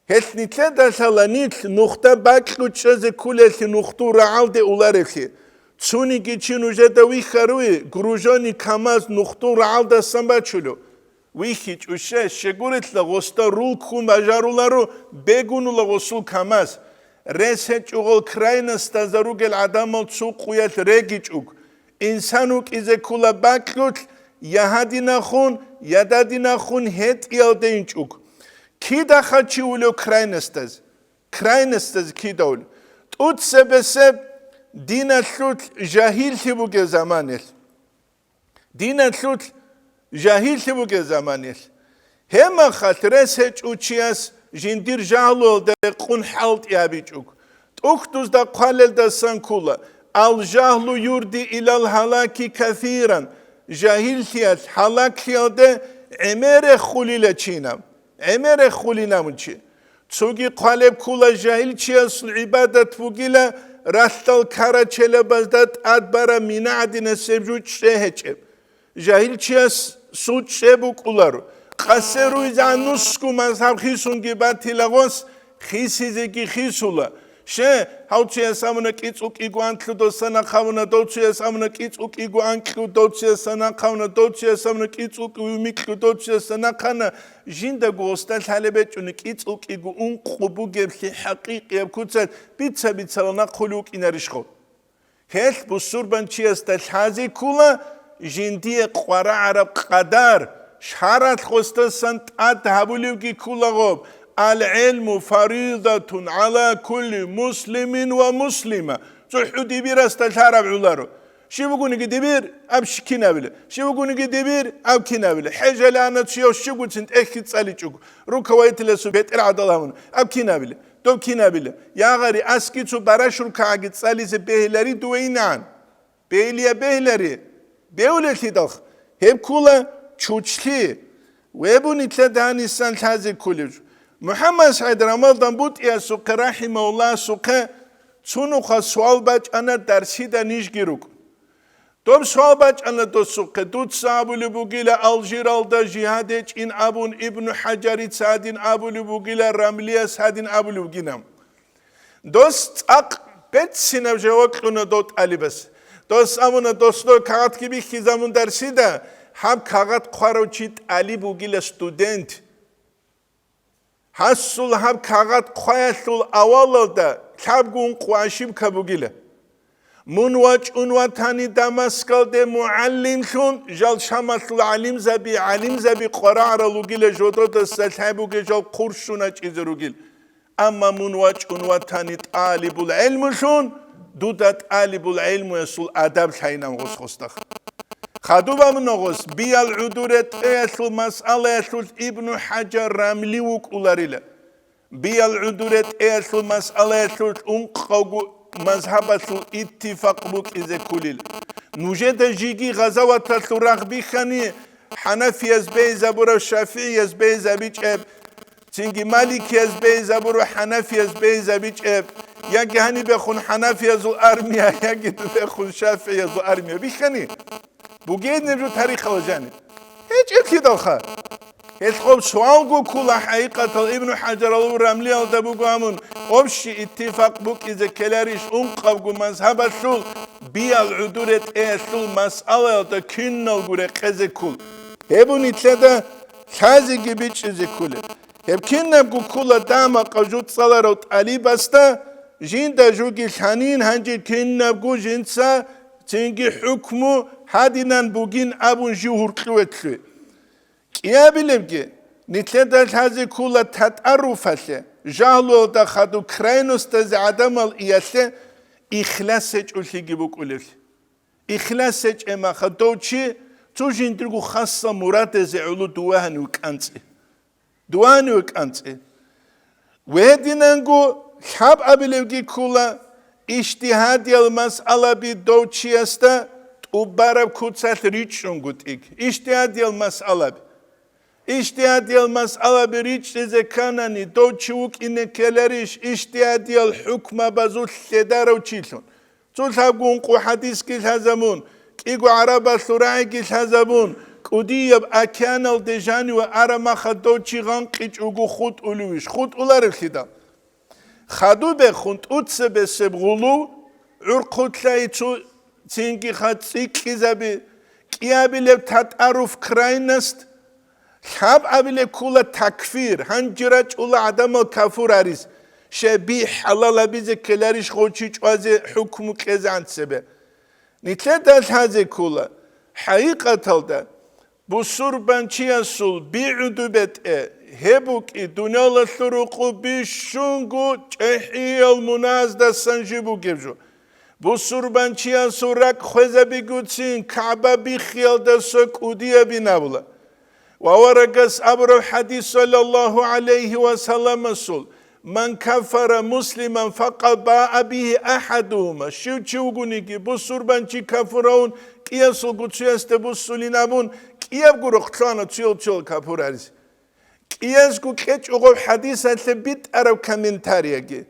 Гьелъ нилъеда лъала нилъ нухда бакьу чӀезе кколелъи нухдул рагӀалде уларевлъи. Цониги чи нужеда вихьаруе, гружони КамАЗ нухдул рагӀалдасан бачулев. ВихьичӀуще, щегурелъа гъосда рул ккун бажаруларо, бегунула гъосул КамАЗ. Рес гьечӀо гъол крайностазда ругел гӀадамал цо къуялъ регичӀого. Инсан вукӀизе ккола бакьулъ, я гьадинахун, я дадинахун гьетӀиялде инчӀого. Кидаха чи улев крайностаз? Крайностаз кидавулев? ТӀуцебесеб диналъулъ жагьиллъи бугеб заманалъ. Диналъулъ жагьиллъи бугеб заманалъ. Гьебмахалъ рес гьечӀев чияс жиндир жагьлуялда рекъун хӀалтӀи гьабичӀого. ТӀухьдузда хъвалелдасан ккола: «Ал-жагьлу юрди илал гьалаки касиран», жагьиллъиялъ гьалаклъиялде гӀемер рехулила чинаб, гӀемер рехулинабун чи. Цоги хъвалеб ккола жагьил чиясул гӀибадат бугила ралъдал карачелабазда тӀад бараб мина гӀадинасеб жо чӀей гьечӀеб. Жагьил чиясул чӀей букӀуларо. Къасе руйзегӀан нусго мазгьаб хисунги батила гъос, хисизеги хисула. Ще, гьав чияс абуна кӀицӀул кӀиго анлъу, досда нахъ абуна, дов чияс абуна кӀицӀул кӀиго анкьу, дов чиясда нахъ абуна, дов чияс абуна кӀицӀул кӀиго микьу, дов чиясда нахъ ана. Жиндаго гъосда лъалеб гьечӀони кӀицӀул кӀиго ункъо бугеблъи хӀакъикъияб куцалъ бица-бицала нахъулев вукӀинарищ гъов? Гьелъ бусурбанчиясда лъазе ккола жиндие къварагӀараб къадар, шаргӀалъ гъосдасан тӀад гьабулевги ккола гъоб: «Ал-гӀилму фаридатун гӀала кулли муслимин ва муслима». ЦохӀо дибирасда лъараб гӀоларо. Щиб бугониги дибир, аб щ-, кинабила. Щиб бугониги дибир, аб кинабила. ХӀежалаана чияв щибгоцин тӀехьги цӀаличӀого, руководителасул бетӀер гӀадал гьавун, аб кинабила. Доб кинабила? Ягъари, аски цо бараш рукагӀаги цӀализе бегьилари дуе инан. Бегьилия бегьилари. Бегьулелъидалх. Гьеб ккола чучлъи. Веб нилъеда гьанисан лъазе кколеб жо. МухӀаммад СагӀид Рамадан БутӀиясухъе, рахӀимагьуллагьасухъе, цо нухалъ суал бачӀана дарсида нижги рукӀун. Доб суал бачӀана досухъе, дуца абулеб бугила Алжиралда жигьад гьечӀин абун, Ибну ХӀажарица гьадин абулеб бугила, Рамлияс гьадин абулеб бугинан. Дос цӀакъ берцинаб жаваб кьуна дов тӀалибас. Дос абуна, дос, дой кагъатги бихьизабун дарсида, гьаб кагъат хъварав чи тӀалиб вугила, студент. Гьасул гьаб кагъат хъваялъул авалалда лъабгун къо ошибка бугила. Мун вачӀун ватани Дамаскалде мугӀалимлъун, жал Шамалъул гӀалимзаби, гӀалимзаби къварагӀарал ругила жододаса лъай бугел жал хъурщуначӀизе ругил. Амма мун вачӀун ватани тӀалибул гӀелмулъун, дуда тӀалибул гӀелмуясул адаб лъайинан гъос-гъосдахъ. Хадуб абуна гъос, биял гӀудур ретӀеялъул масъалаялъулъ Ибну ХӀажар Рамли вукӀуларила. Биял гӀудур ретӀеялъул масъалаялъулъ ункъавго мазгьабалъул иттифакъ букӀизе кколил. Нужеда жиги гъазаваталъул рагъ бихьани, хӀанафияз бейзабурав шафигӀияз бейзабичӀеб, цинги маликияз бейзабурав хӀанафияз бейзабичӀеб, яги гьанибехун хӀанафиязул армия, яги дубехун шафигӀиязул армия бихьани, бугейин гьеб жо тарихалда жаниб? ГьечӀеблъидалха. Гьелъ гъоб суалго ккола, хӀакъикъатал Ибну ХӀажаралъул Рамлиялда буго гьабун, общий иттифакъ букӀизе ккеларищ ункъавго мазгьабалъул биял гӀудур ретӀеялъул масъалаялда киналго рекъезе ккол? Гьеб нилъеда лъазеги бичӀчӀизе кколеб. Гьеб кинабго ккола дагьа-макъав жуцӀцӀаларав тӀалибасда, жинда жуги лъанин, гьанже кинабго жинца цинги хӀукму гьадинан бугин абун жив гьуркьуе лъугьи. КӀиабилебги, нилъеда лъазе ккола татӀаруфалъе, жагьлуялда хадуб крайностазе гӀадамал иялъе ихлас гьечӀолъиги букӀулевлъи. Ихлас гьечӀеб мехалъ дов чи цо жиндирго хасал мурадазе гӀоло дувагьанив кӀанцӀи. Дуванив кӀанцӀи. Гьединанго лъабабилевги ккола, ижтигьадиял масъалаби дов чиясда тӀубараб куцалъ ричӀчӀунгутӀиг. Ижтигьадиял масъалаби. Ижтигьадиял масъалаби ричӀчӀизе кканани, дов чи вукӀине ккеларищ ижтигьадиял хӀукмабазулъ лъедарав чилъун? Цо лъабгун къо хӀадисги лъазабун, кӀиго гӀарабалъул рагӀиги лъазабун, кӀудияб океаналде жаниве араб мехалъ дов чи гъанкъичӀого хутӀулевищ? ХутӀуларевлъидал. Хадубехун тӀуцебесеб гъулув, гӀурхъулъа цо цинги хадуб цӀикӀкӀизаби, кӀиабилеб татӀаруф крайность, лъабабилеб ккола такфир, гьанже рачӀула гӀадамал кафур гьаризе, щай би хӀалал гьабизе ккеларищ гъов чи чӀвазе хӀукму кьезегӀан цебе? Нилъеда лъазе ккола, хӀакъикъаталда, бусурбанчиясул би гӀуду бетӀе, гьеб букӀи дуниялалъул рукъу бищунго чӀехӀиял мунагьаздасан жиб бугеб жо. Бусурбанчиясул ракӀ хвезабигуцин КагӀба биххиялдаса кӀудиябин абула. Ва аварагас абураб хӀадис, саллаллагьу гӀалайгьи ва салламасул: «Ман каффара муслиман факъад баа бигьи ахӀадугьума», щив чи вугониги бусурбанчи кафур гьавун, кӀиясулго цоясда буссулин абун, кӀиябго рохъ лъугьана цоял-цоял кафур гьаризе. КӀиязго кьечӀого хӀадисалъе битӀараб комментарияги.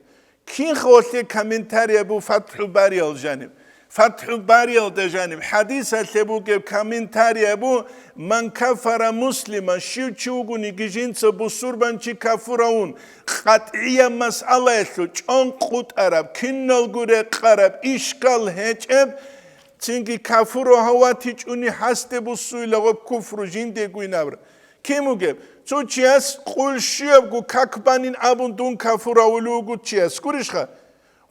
Кинха гъолъе комментария бу ФатхӀул Бариял жаниб? ФатхӀул Бариялда жаниб хӀадисалъе бугеб комментария бу: «Ман каффара муслиман», щив чи вугониги жинца бусурбанчи кафур гьавун, къатӀияб масъалаялъул чӀон къутӀараб, киналго рекъараб ишкал гьечӀеб, цинги кафур гьаватичӀони гьасде буссуйила гъоб куфру жиндиего инабра. Кин вугеб? Цо чияс къуйл щуябго как банин абун дун кафур гьавулев вуго чияс. Гурищха?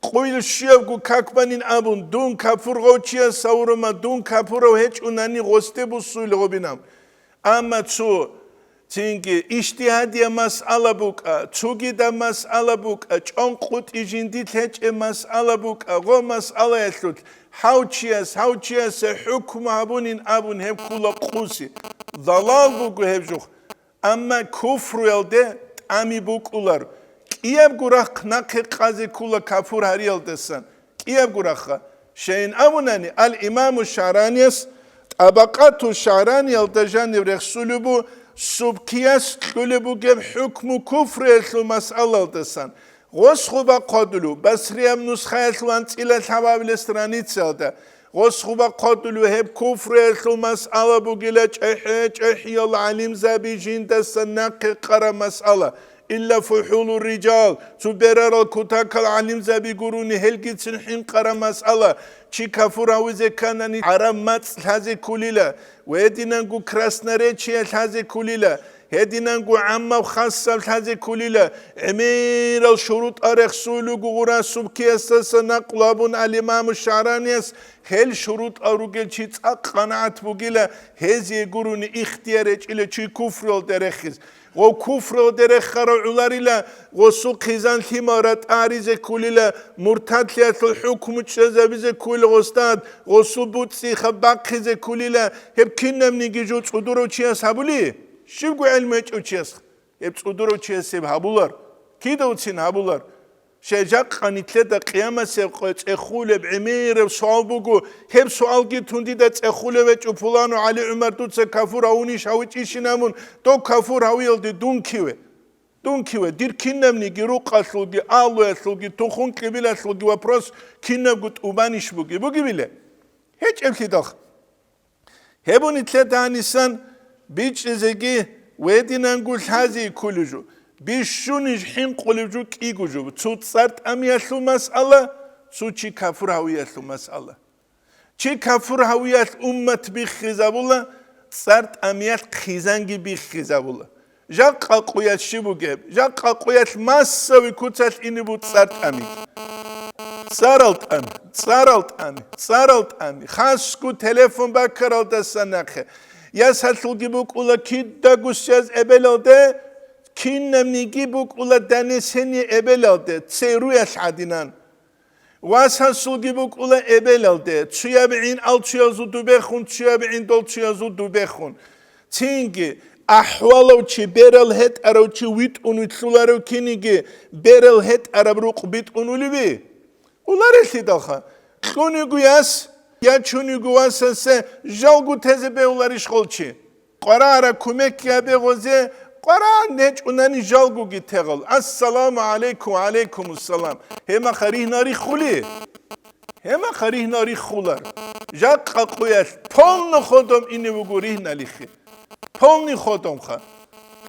Къуйл щуябго как банин абун дун кафур гъав чияс гьавурума, дун кафурав гьечӀунани гъосде буссуйла гъобинаб. Амма цо цинги ижтигьадия масъала букӀа, цогидаб масъала букӀа, чӀон къутӀи жиндилъ гьечӀеб масъала букӀа, гъо масъалаялъулъ гьав чияс, гьав чиясе хӀукму гьабунин абун гьеб ккула къуси. Далал буго гьеб жух. Амма куфруялде тӀами букӀулар. КӀиябго рахъ нахъе къазе ккула кафур гьариялдасан. КӀиябго рахъа. Щайин абунани, ал-Имаму ШагӀранияс ТӀабакъату ШагӀраниялда жанив рехсулеб бу, Субкияс кьулеб бугеб хӀукму куфруялъул масъалалдасан. Гъос хъуба хъодулев, Басрияб нусхаялъул анцӀила лъабабилеб страницаялда, гъос хъуба хъодулев гьеб куфруялъул масъала бугила чӀехӀе-чӀехӀиял гӀалимзаби жиндасан нахъе къараб масъала, илла фухӀулур-рижал, цо берарал кутакал гӀалимзаби гурони гьелгицин хӀинкъараб масъала, чи кафур гьавизе кканани гӀараб мацӀ лъазе кколила, ва гьединанго красноречие лъазе кколила, Гьединанго гӀаммаб хасаб лъазе кколила, гӀемерал шурутӀал рехсулел руго гъурасуб киясдаса накълу абун ал-Имаму ШагӀранияс, гьел шурутӀал ругел чи цӀакъ къанагӀат бугила, гьезие гурони ихтияр гьечӀила чи куфруялде рехиз. Гъов куфруялде рехарав гӀоларила, гъосул хъизан лъимал ратӀа гьаризе кколила, муртадлъиялъул хӀукму чӀезабизе кколила гъосда, гъосул буцӀцӀи хаб бахъизе кколила, гьеб кинабниги жо цӀудурав чияс гьабули? Щибго гӀелму гьечӀев чияс гьеб цӀудурав чияс гьеб гьабулар? Кидавцин гьабулар? Щай жакъа нилъеда къиямасеб къо-, цӀехулеб гӀемераб суал буго, гьеб суалги тун дида цӀехулев гьечӀо, пулану ГӀали ГӀумар, дуца кафур гьавунищ гьавичӀищин абун, дов кафур гьавиялде дун киве? Дун киве? Дир кинабниги рукъалъулги, агьлуялъулги, тухум-кьибилалъулги вопрос кинабго тӀубанищ буги? Бугебила? ГьечӀеблъидалха. Гьеб нилъеда гьанисан бичӀчӀизеги гьединанго лъазе кколеб жо, бищунищ хӀинкъулеб жо кӀиго жо, цо цӀар тӀамиялъул масъала, цо чи кафур гьавиялъул масъала. Чи кафур гьавиялъ уммат биххизабула, цӀар тӀамиялъ хъизанги биххизабула. Жакъа къоялъ щиб бугеб? Жакъа къоялъ массави куцалъ ине бу цӀар тӀами. ЦӀарал тӀами, цӀарал тӀами, цӀарал тӀами. Хасго телефон баккаралдаса нахъе. Ясалъулги букӀула кидаго щвез эбелалде, кинабниги букӀула донесение эбелалде, ЦРУ-ялъ гӀадинан. Васасулги букӀула эбелалде, цуяб гӀин алцуязул дубехун, цуяб гӀин долцуязул дубехун. Цинги, ахӀвалав чи, берал гьетӀарав чи витӀун вилълъуларев киниги, берал гьетӀараб рукъ битӀун улеби? Уларелъидалха, кьуниго яс, я чуниго васасе жалго тезе бегьуларищ гъолчи? Къварагьараб кумекги гьабе гъозе, къварагьан гьечӀунани жалгоги тегъал. Ассаламу гӀалайкум, ва гӀалайкумуссалам. Гьемаха ригьна риххули? Гьемаха ригьна риххулар. Жакъа къуялъ полный ходом ине вуго ригьналихъе. Полный ходомха.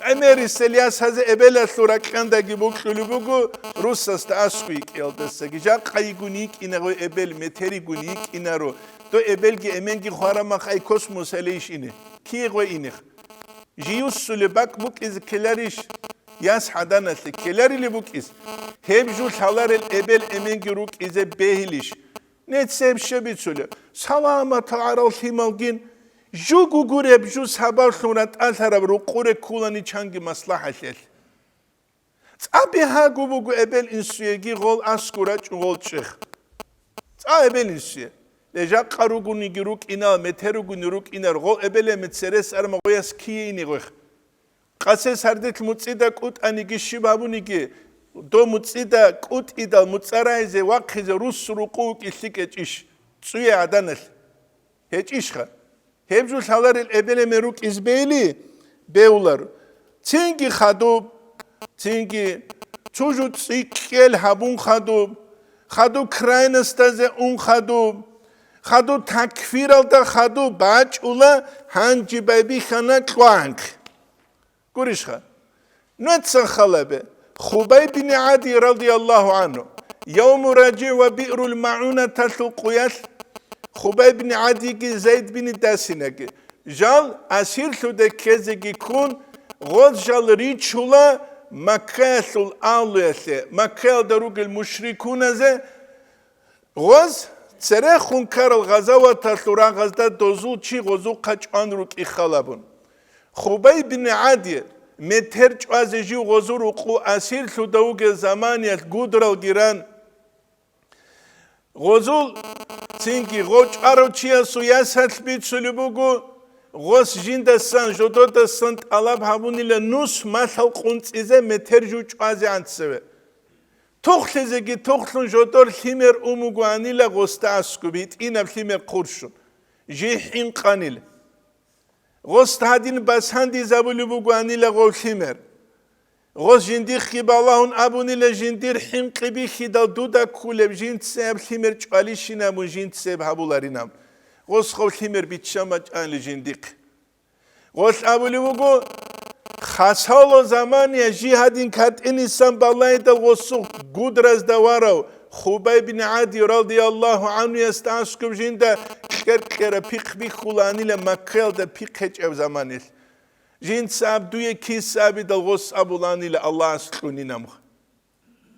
ГӀемерисел ясазе эбелалъул ракьандаги букьулеб буго, русасда аскӀов йикӀиялдасаги. Жакъа йигун йикӀина гъой эбел, метер йигун йикӀинаро. Дой эбелги эменги хварамах ай космос гьелейищ ине? Кие гъой инех? Жиюссулеб бакӀ букӀизе ккеларищ? Яс гӀаданалъе ккеларилеб букӀиз? Гьеб жо лъаларел эбел-эменги рукӀизе бегьилищ? Нецеб щеб бицулеб? Саламатал гӀарал лъималгин, жуго гуреб жо сабаблъун ратӀалъараб рукъуре ккулани чанги маслахӀалъелъ. ЦӀа бигьаго буго эбел-инсуеги гъол аскӀу рачӀун гъол чӀех. ЦӀа эбел-инсуе. Ле жакъа ругониги рукӀинал, метер ругони рукӀинар, гъол эбеле мецерес арма гъояс кие ини гъойх? Къасес гьардилъ муцӀида кӀутӀаниги щиб гьабуниги, дов муцӀида кӀутӀидал муцӀа райзе вахъизе рус рукъу вукӀи лъикӀ гьечӀищ? ЦӀуе гӀаданалъ. ГьечӀищха? Гьеб жо лъаларел эбелеме рукӀиз бейли, бевлар. Цинги хадуб, цинги цо жо цӀикӀкӀел гьабун хадуб, хадуб крайностазе ун хадуб, хадуб такфиралда хадуб бачӀула, гьанжи байбихьана кьванг. Гурищха? Нуца халабе, Хубай бин ГӀади радияллагьу гӀанху, Явму РажигӀ ва Биърул МагӀунаталъул къуялъ, Хубай бин ГӀадиги Зайд бин Дасинаги, жал асирлъуде ккезеги ккун, гъоз жал ричула Маккаялъул агьлуялъе, Маккаялда ругел мушрикуназе, гъоз церехун ккарал гъазаваталъул рагъазда дозул чи гъозухъа чӀван рукӀи халабун. Хубай бин ГӀади метер чӀвазе жив гъозул рукъу асирлъуда вугел заманиялъ гудралги ран, гъозул цинги гъов чӀварав чиясул ясалъ бицулеб буго, гъос жиндасан, жододасан тӀалаб гьабунила нус малъал къунцӀизе метер жив чӀвазегӀан цеве. Тухлъизеги тухлъун жодор лъимер ун бугоанила гъосда аскӀуб, гьитӀинаб лъимер хъурщун, жий хӀинкъанил. Гъосда гьадин басандизабулеб бугоанила гъов лъимер. Гъос жиндихъги балагьун абунила жиндир хӀинкъи бихьидал дуда ккулеб жинцаяб лъимер чӀвалищинабун жинцаяб гьабуларинаб. Гъос гъов лъимер биччан бачӀанила жиндихъ. Гъолъ абулеб буго, хасало замания жигьадин катӀинисан балайдал гъосул гудразда варав Хубай бин ГӀади радияллагьу гӀанхуясда аскӀуб жинда кьер-кьера пихъ бихьулаанила Маккаялда пихъ гьечӀеб заманилъ. Жинца аб дуе киса абидал гъос абуланила Аллагьас кьунинамха.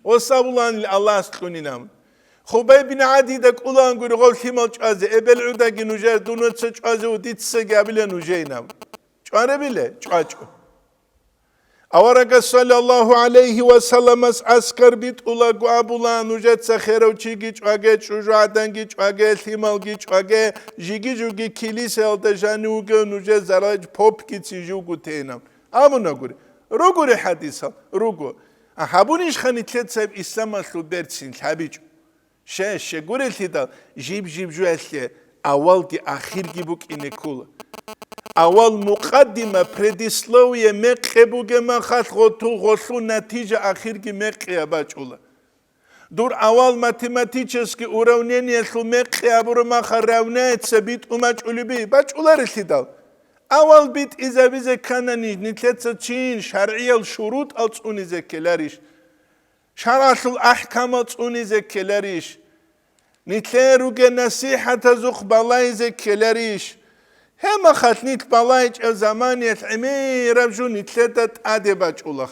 Гъос абуланила Аллагьас кьунинам. Хубай бин ГӀадида кӀулаангури гъов лъимал чӀвазе, эбел гӀудаги нужер дунваца чӀвазе у дицаги абила нужейнам. ЧӀварабила? ЧӀвачӀо. Аварагас саллаллагьу гӀалайгьи ва салламас аскар битӀулаго абула, нужеца херав чиги чӀваге, чӀужугӀаданги чӀваге, лъималги чӀваге, жиги-жуги килисаялда жанив вугев нужер заралж попкицин живго тейинан. Абунагури. Ругури хӀадисал? Руго. А гьабунищха нилъеца гьеб исламалъул берцин лъабичӀо? Ще, щегурелъидал жиб-жиб жуялъе авалги ахирги букӀине ккола. Авал мукъаддима, предисловие, мекъи бугеб махалъ гъотул гъолъул натижа ахирги мекъияб бачӀула. Дур авал математический уравнениялъул мекъи абураб махал равняется битӀун бачӀулеби? БачӀуларелъидал. Авал битӀизабизе кканани, нилъеца чин шаргӀиял шурутӀал цӀунизе ккеларищ? ШаргӀалъул ахӀкамал цӀунизе ккеларищ? Нилъее ругел насихӀатазухъ балайзе ккеларищ? Гьеб махалъ нилъ балайчӀеб заманиялъ гӀемераб жо нилъеда тӀаде бачӀула.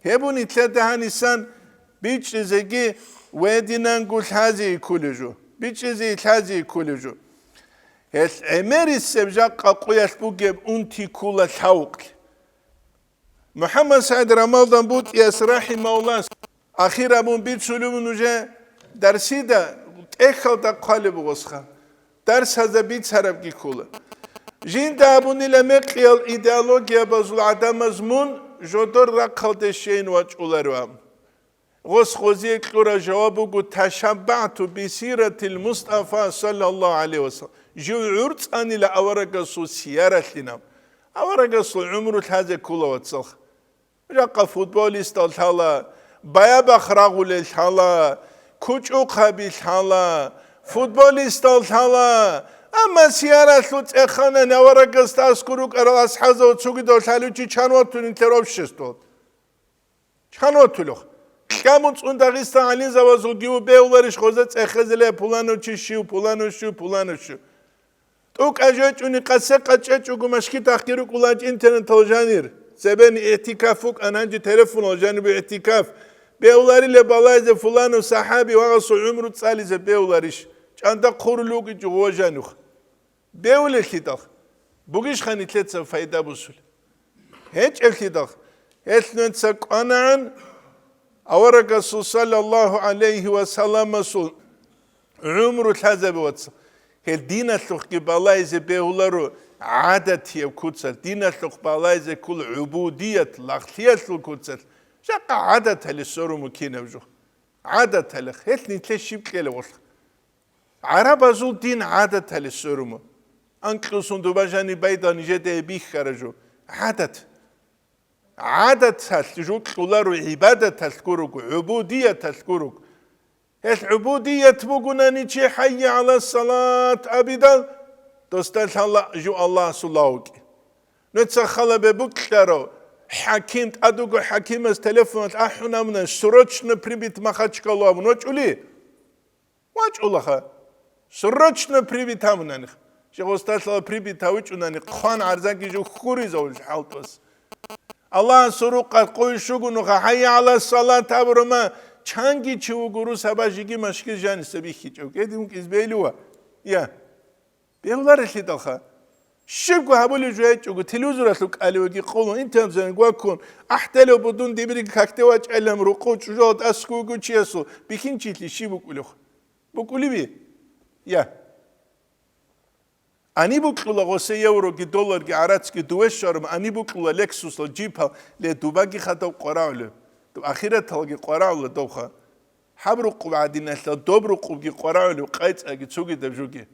Гьеб нилъеда гьанисан бичӀчӀизеги вединанго лъазе кколеб жо, бичӀчӀизе лъазе кколеб жо. Гьелъ гӀемерисеб жакъа къоялъ бугеб унти ккола лъавукълъи. МухӀаммад СагӀид Рамазан БутӀияс рахӀимагьуллагь ахир абун бицулев нужее дарсида, тӀехьалда хъвалеб бугосха. Дарс гьазда бицарабги ккола. Жинда абунила мекъиял идеологиябазул гӀадамаз мун жодор рахъалде щейин вачӀуларо абун. Гъос гъозие кьураб жаваб буго: «Ташаббагьту бисиратил Мустафа саллаллагьу гӀалайгьи ва саллам». Жив гӀурцӀанила аварагасул сияралъинаб. Аварагасул гӀумру лъазе ккола, вацалха. Жакъа футболистал лъала, баябахъ рагъулел лъала, кучӀухъаби лъала, футболистал лъала. Амма сияралъул цӀеханани аварагасда аскӀор рукӀарал асхӀазав цогидав лъалев чи чан ватулин лъер обществалда? Чан ватулев? Кьамун цӀун Дагъистан гӀалимзабазулги бегьуларищ гъоза цӀехезеле пуланав чи щив, пуланав щив, пуланав щив? ТӀукӀа жечӀони къасе къачӀечӀого машгитахъги рукӀуланчӀ интернетал жанир. Цебени игӀтикаф вукӀан, гьанже телефонал жаниб игӀтикаф. Бегьуларила балайзе фуланав сахӀаби вагъасул гӀумру цӀализе бегьуларищ? ЧӀанда хъурулев вугичӀо гъова жанив. Бегьулелъидал. Бугищха нилъеца пайда бусулеб? ГьечӀеблъидал. Гьелъ нуца кӀванагӀан аварагасул саллаллагьу гӀалайгьи ва салламасул гӀумру лъазабе, вацал. Гьел диналъухъги балайзе бегьуларо гӀадатияб куцалъ, диналъухъ балайзе ккола гӀубудият, лагълъиялъул куцалъ. Жакъа гӀадаталде сверун букӀинаб жо. ГӀадаталдехъ, гьелъ нилъее щиб кьела гъорлъ? ГӀарабазул дин гӀадаталде сверун бу. Анкьусун дуба жаниб байдал нижеда гьеб бихьара жо. ГӀадат. ГӀадаталъ жо кьоларо, гӀибадаталъ гуруго, гӀубудияталъ гуруго. Гьелъ гӀубудият бугунани чи хӀайя гӀала салат абидал, досда лъала жо Аллагьасул лагъ вукӀи. Нуца халабе букьарав хӀаким, тӀадуго хӀакимас телефоналъ ахӀун абуна, срочно прибит Махачкалу абун вачӀули? ВачӀулаха. Срочно прибит гьабунани. Жигъосталъала прибит гьавичӀунани, хъван гӀарзаги жо хьуризавулел хӀалтӀас. Аллагьасул рукъалъ къуй щугунуха, хӀайя гӀала салат абурама, чанги чи вуго рус гьаба жиги машгил жаниса бихьичӀев. КӀедин вукӀиз бейли ва? Я. Бегьуларелъидалха. Щибго гьабулев жо гьечӀого, телевизоралъув кӀаливаги къолун, интернет жанив ваккун, ахӀделев будун дибириги какде вачӀайилан рукъу чӀужугьалда аскӀов вуго чиясул, бихьинчилъи щиб букӀулев? БукӀулеби? Я. Ани букьула гъосе евроги, долларги, гӀарацги дуве щвараб, ани букьула лексусал, джипал, ле, дубаги хадав къварагӀулев, дуб ахираталги къварагӀула довха. Гьаб рукъуб гӀадиналъа доб рукъубги къварагӀулев, къайцӀаги цогидаб жуги.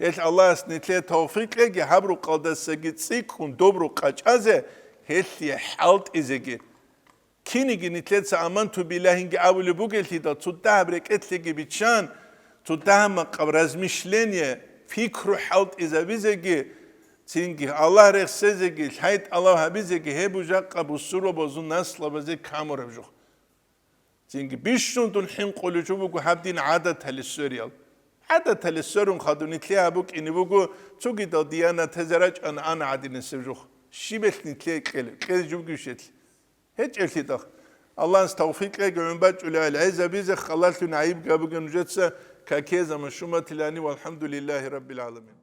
Гьелъ Аллагьас нилъее тавфикъ кьеги, гьаб рукъалдасаги цӀикӀкӀун доб рукъа чӀазе, гьелъие хӀалтӀизеги. Киниги нилъеца аманту биллагьинги абулеб бугелъидал, цо дагьаб рекӀелъеги биччан, цо дагьаб макъаб размышление, пикру хӀалтӀизабизеги, цинги Аллагь рехсезеги, лъай-тӀалаб гьабизеги гьеб жакъа бусурбабазул наслабазе камураб жо. Цинги бищун дун хӀинкъулев жо буго гьаб дин гӀадаталде свериял. ГӀадаталде сверун хадуб нилъее гьаб букӀине буго, цогидал диянатазе рачӀана ана гӀадинасеб жо. Щибелъ нилъее кьела, кьезе жибги щелъ. ГьечӀеблъидахъ. Аллагьас тавфикъ кьеги гӀун бачӀулел гӀезабизе халалъун гӀайиб габуге нужеца каке замашуматилани, валхӀамдулиллагьи раббил гӀаламин.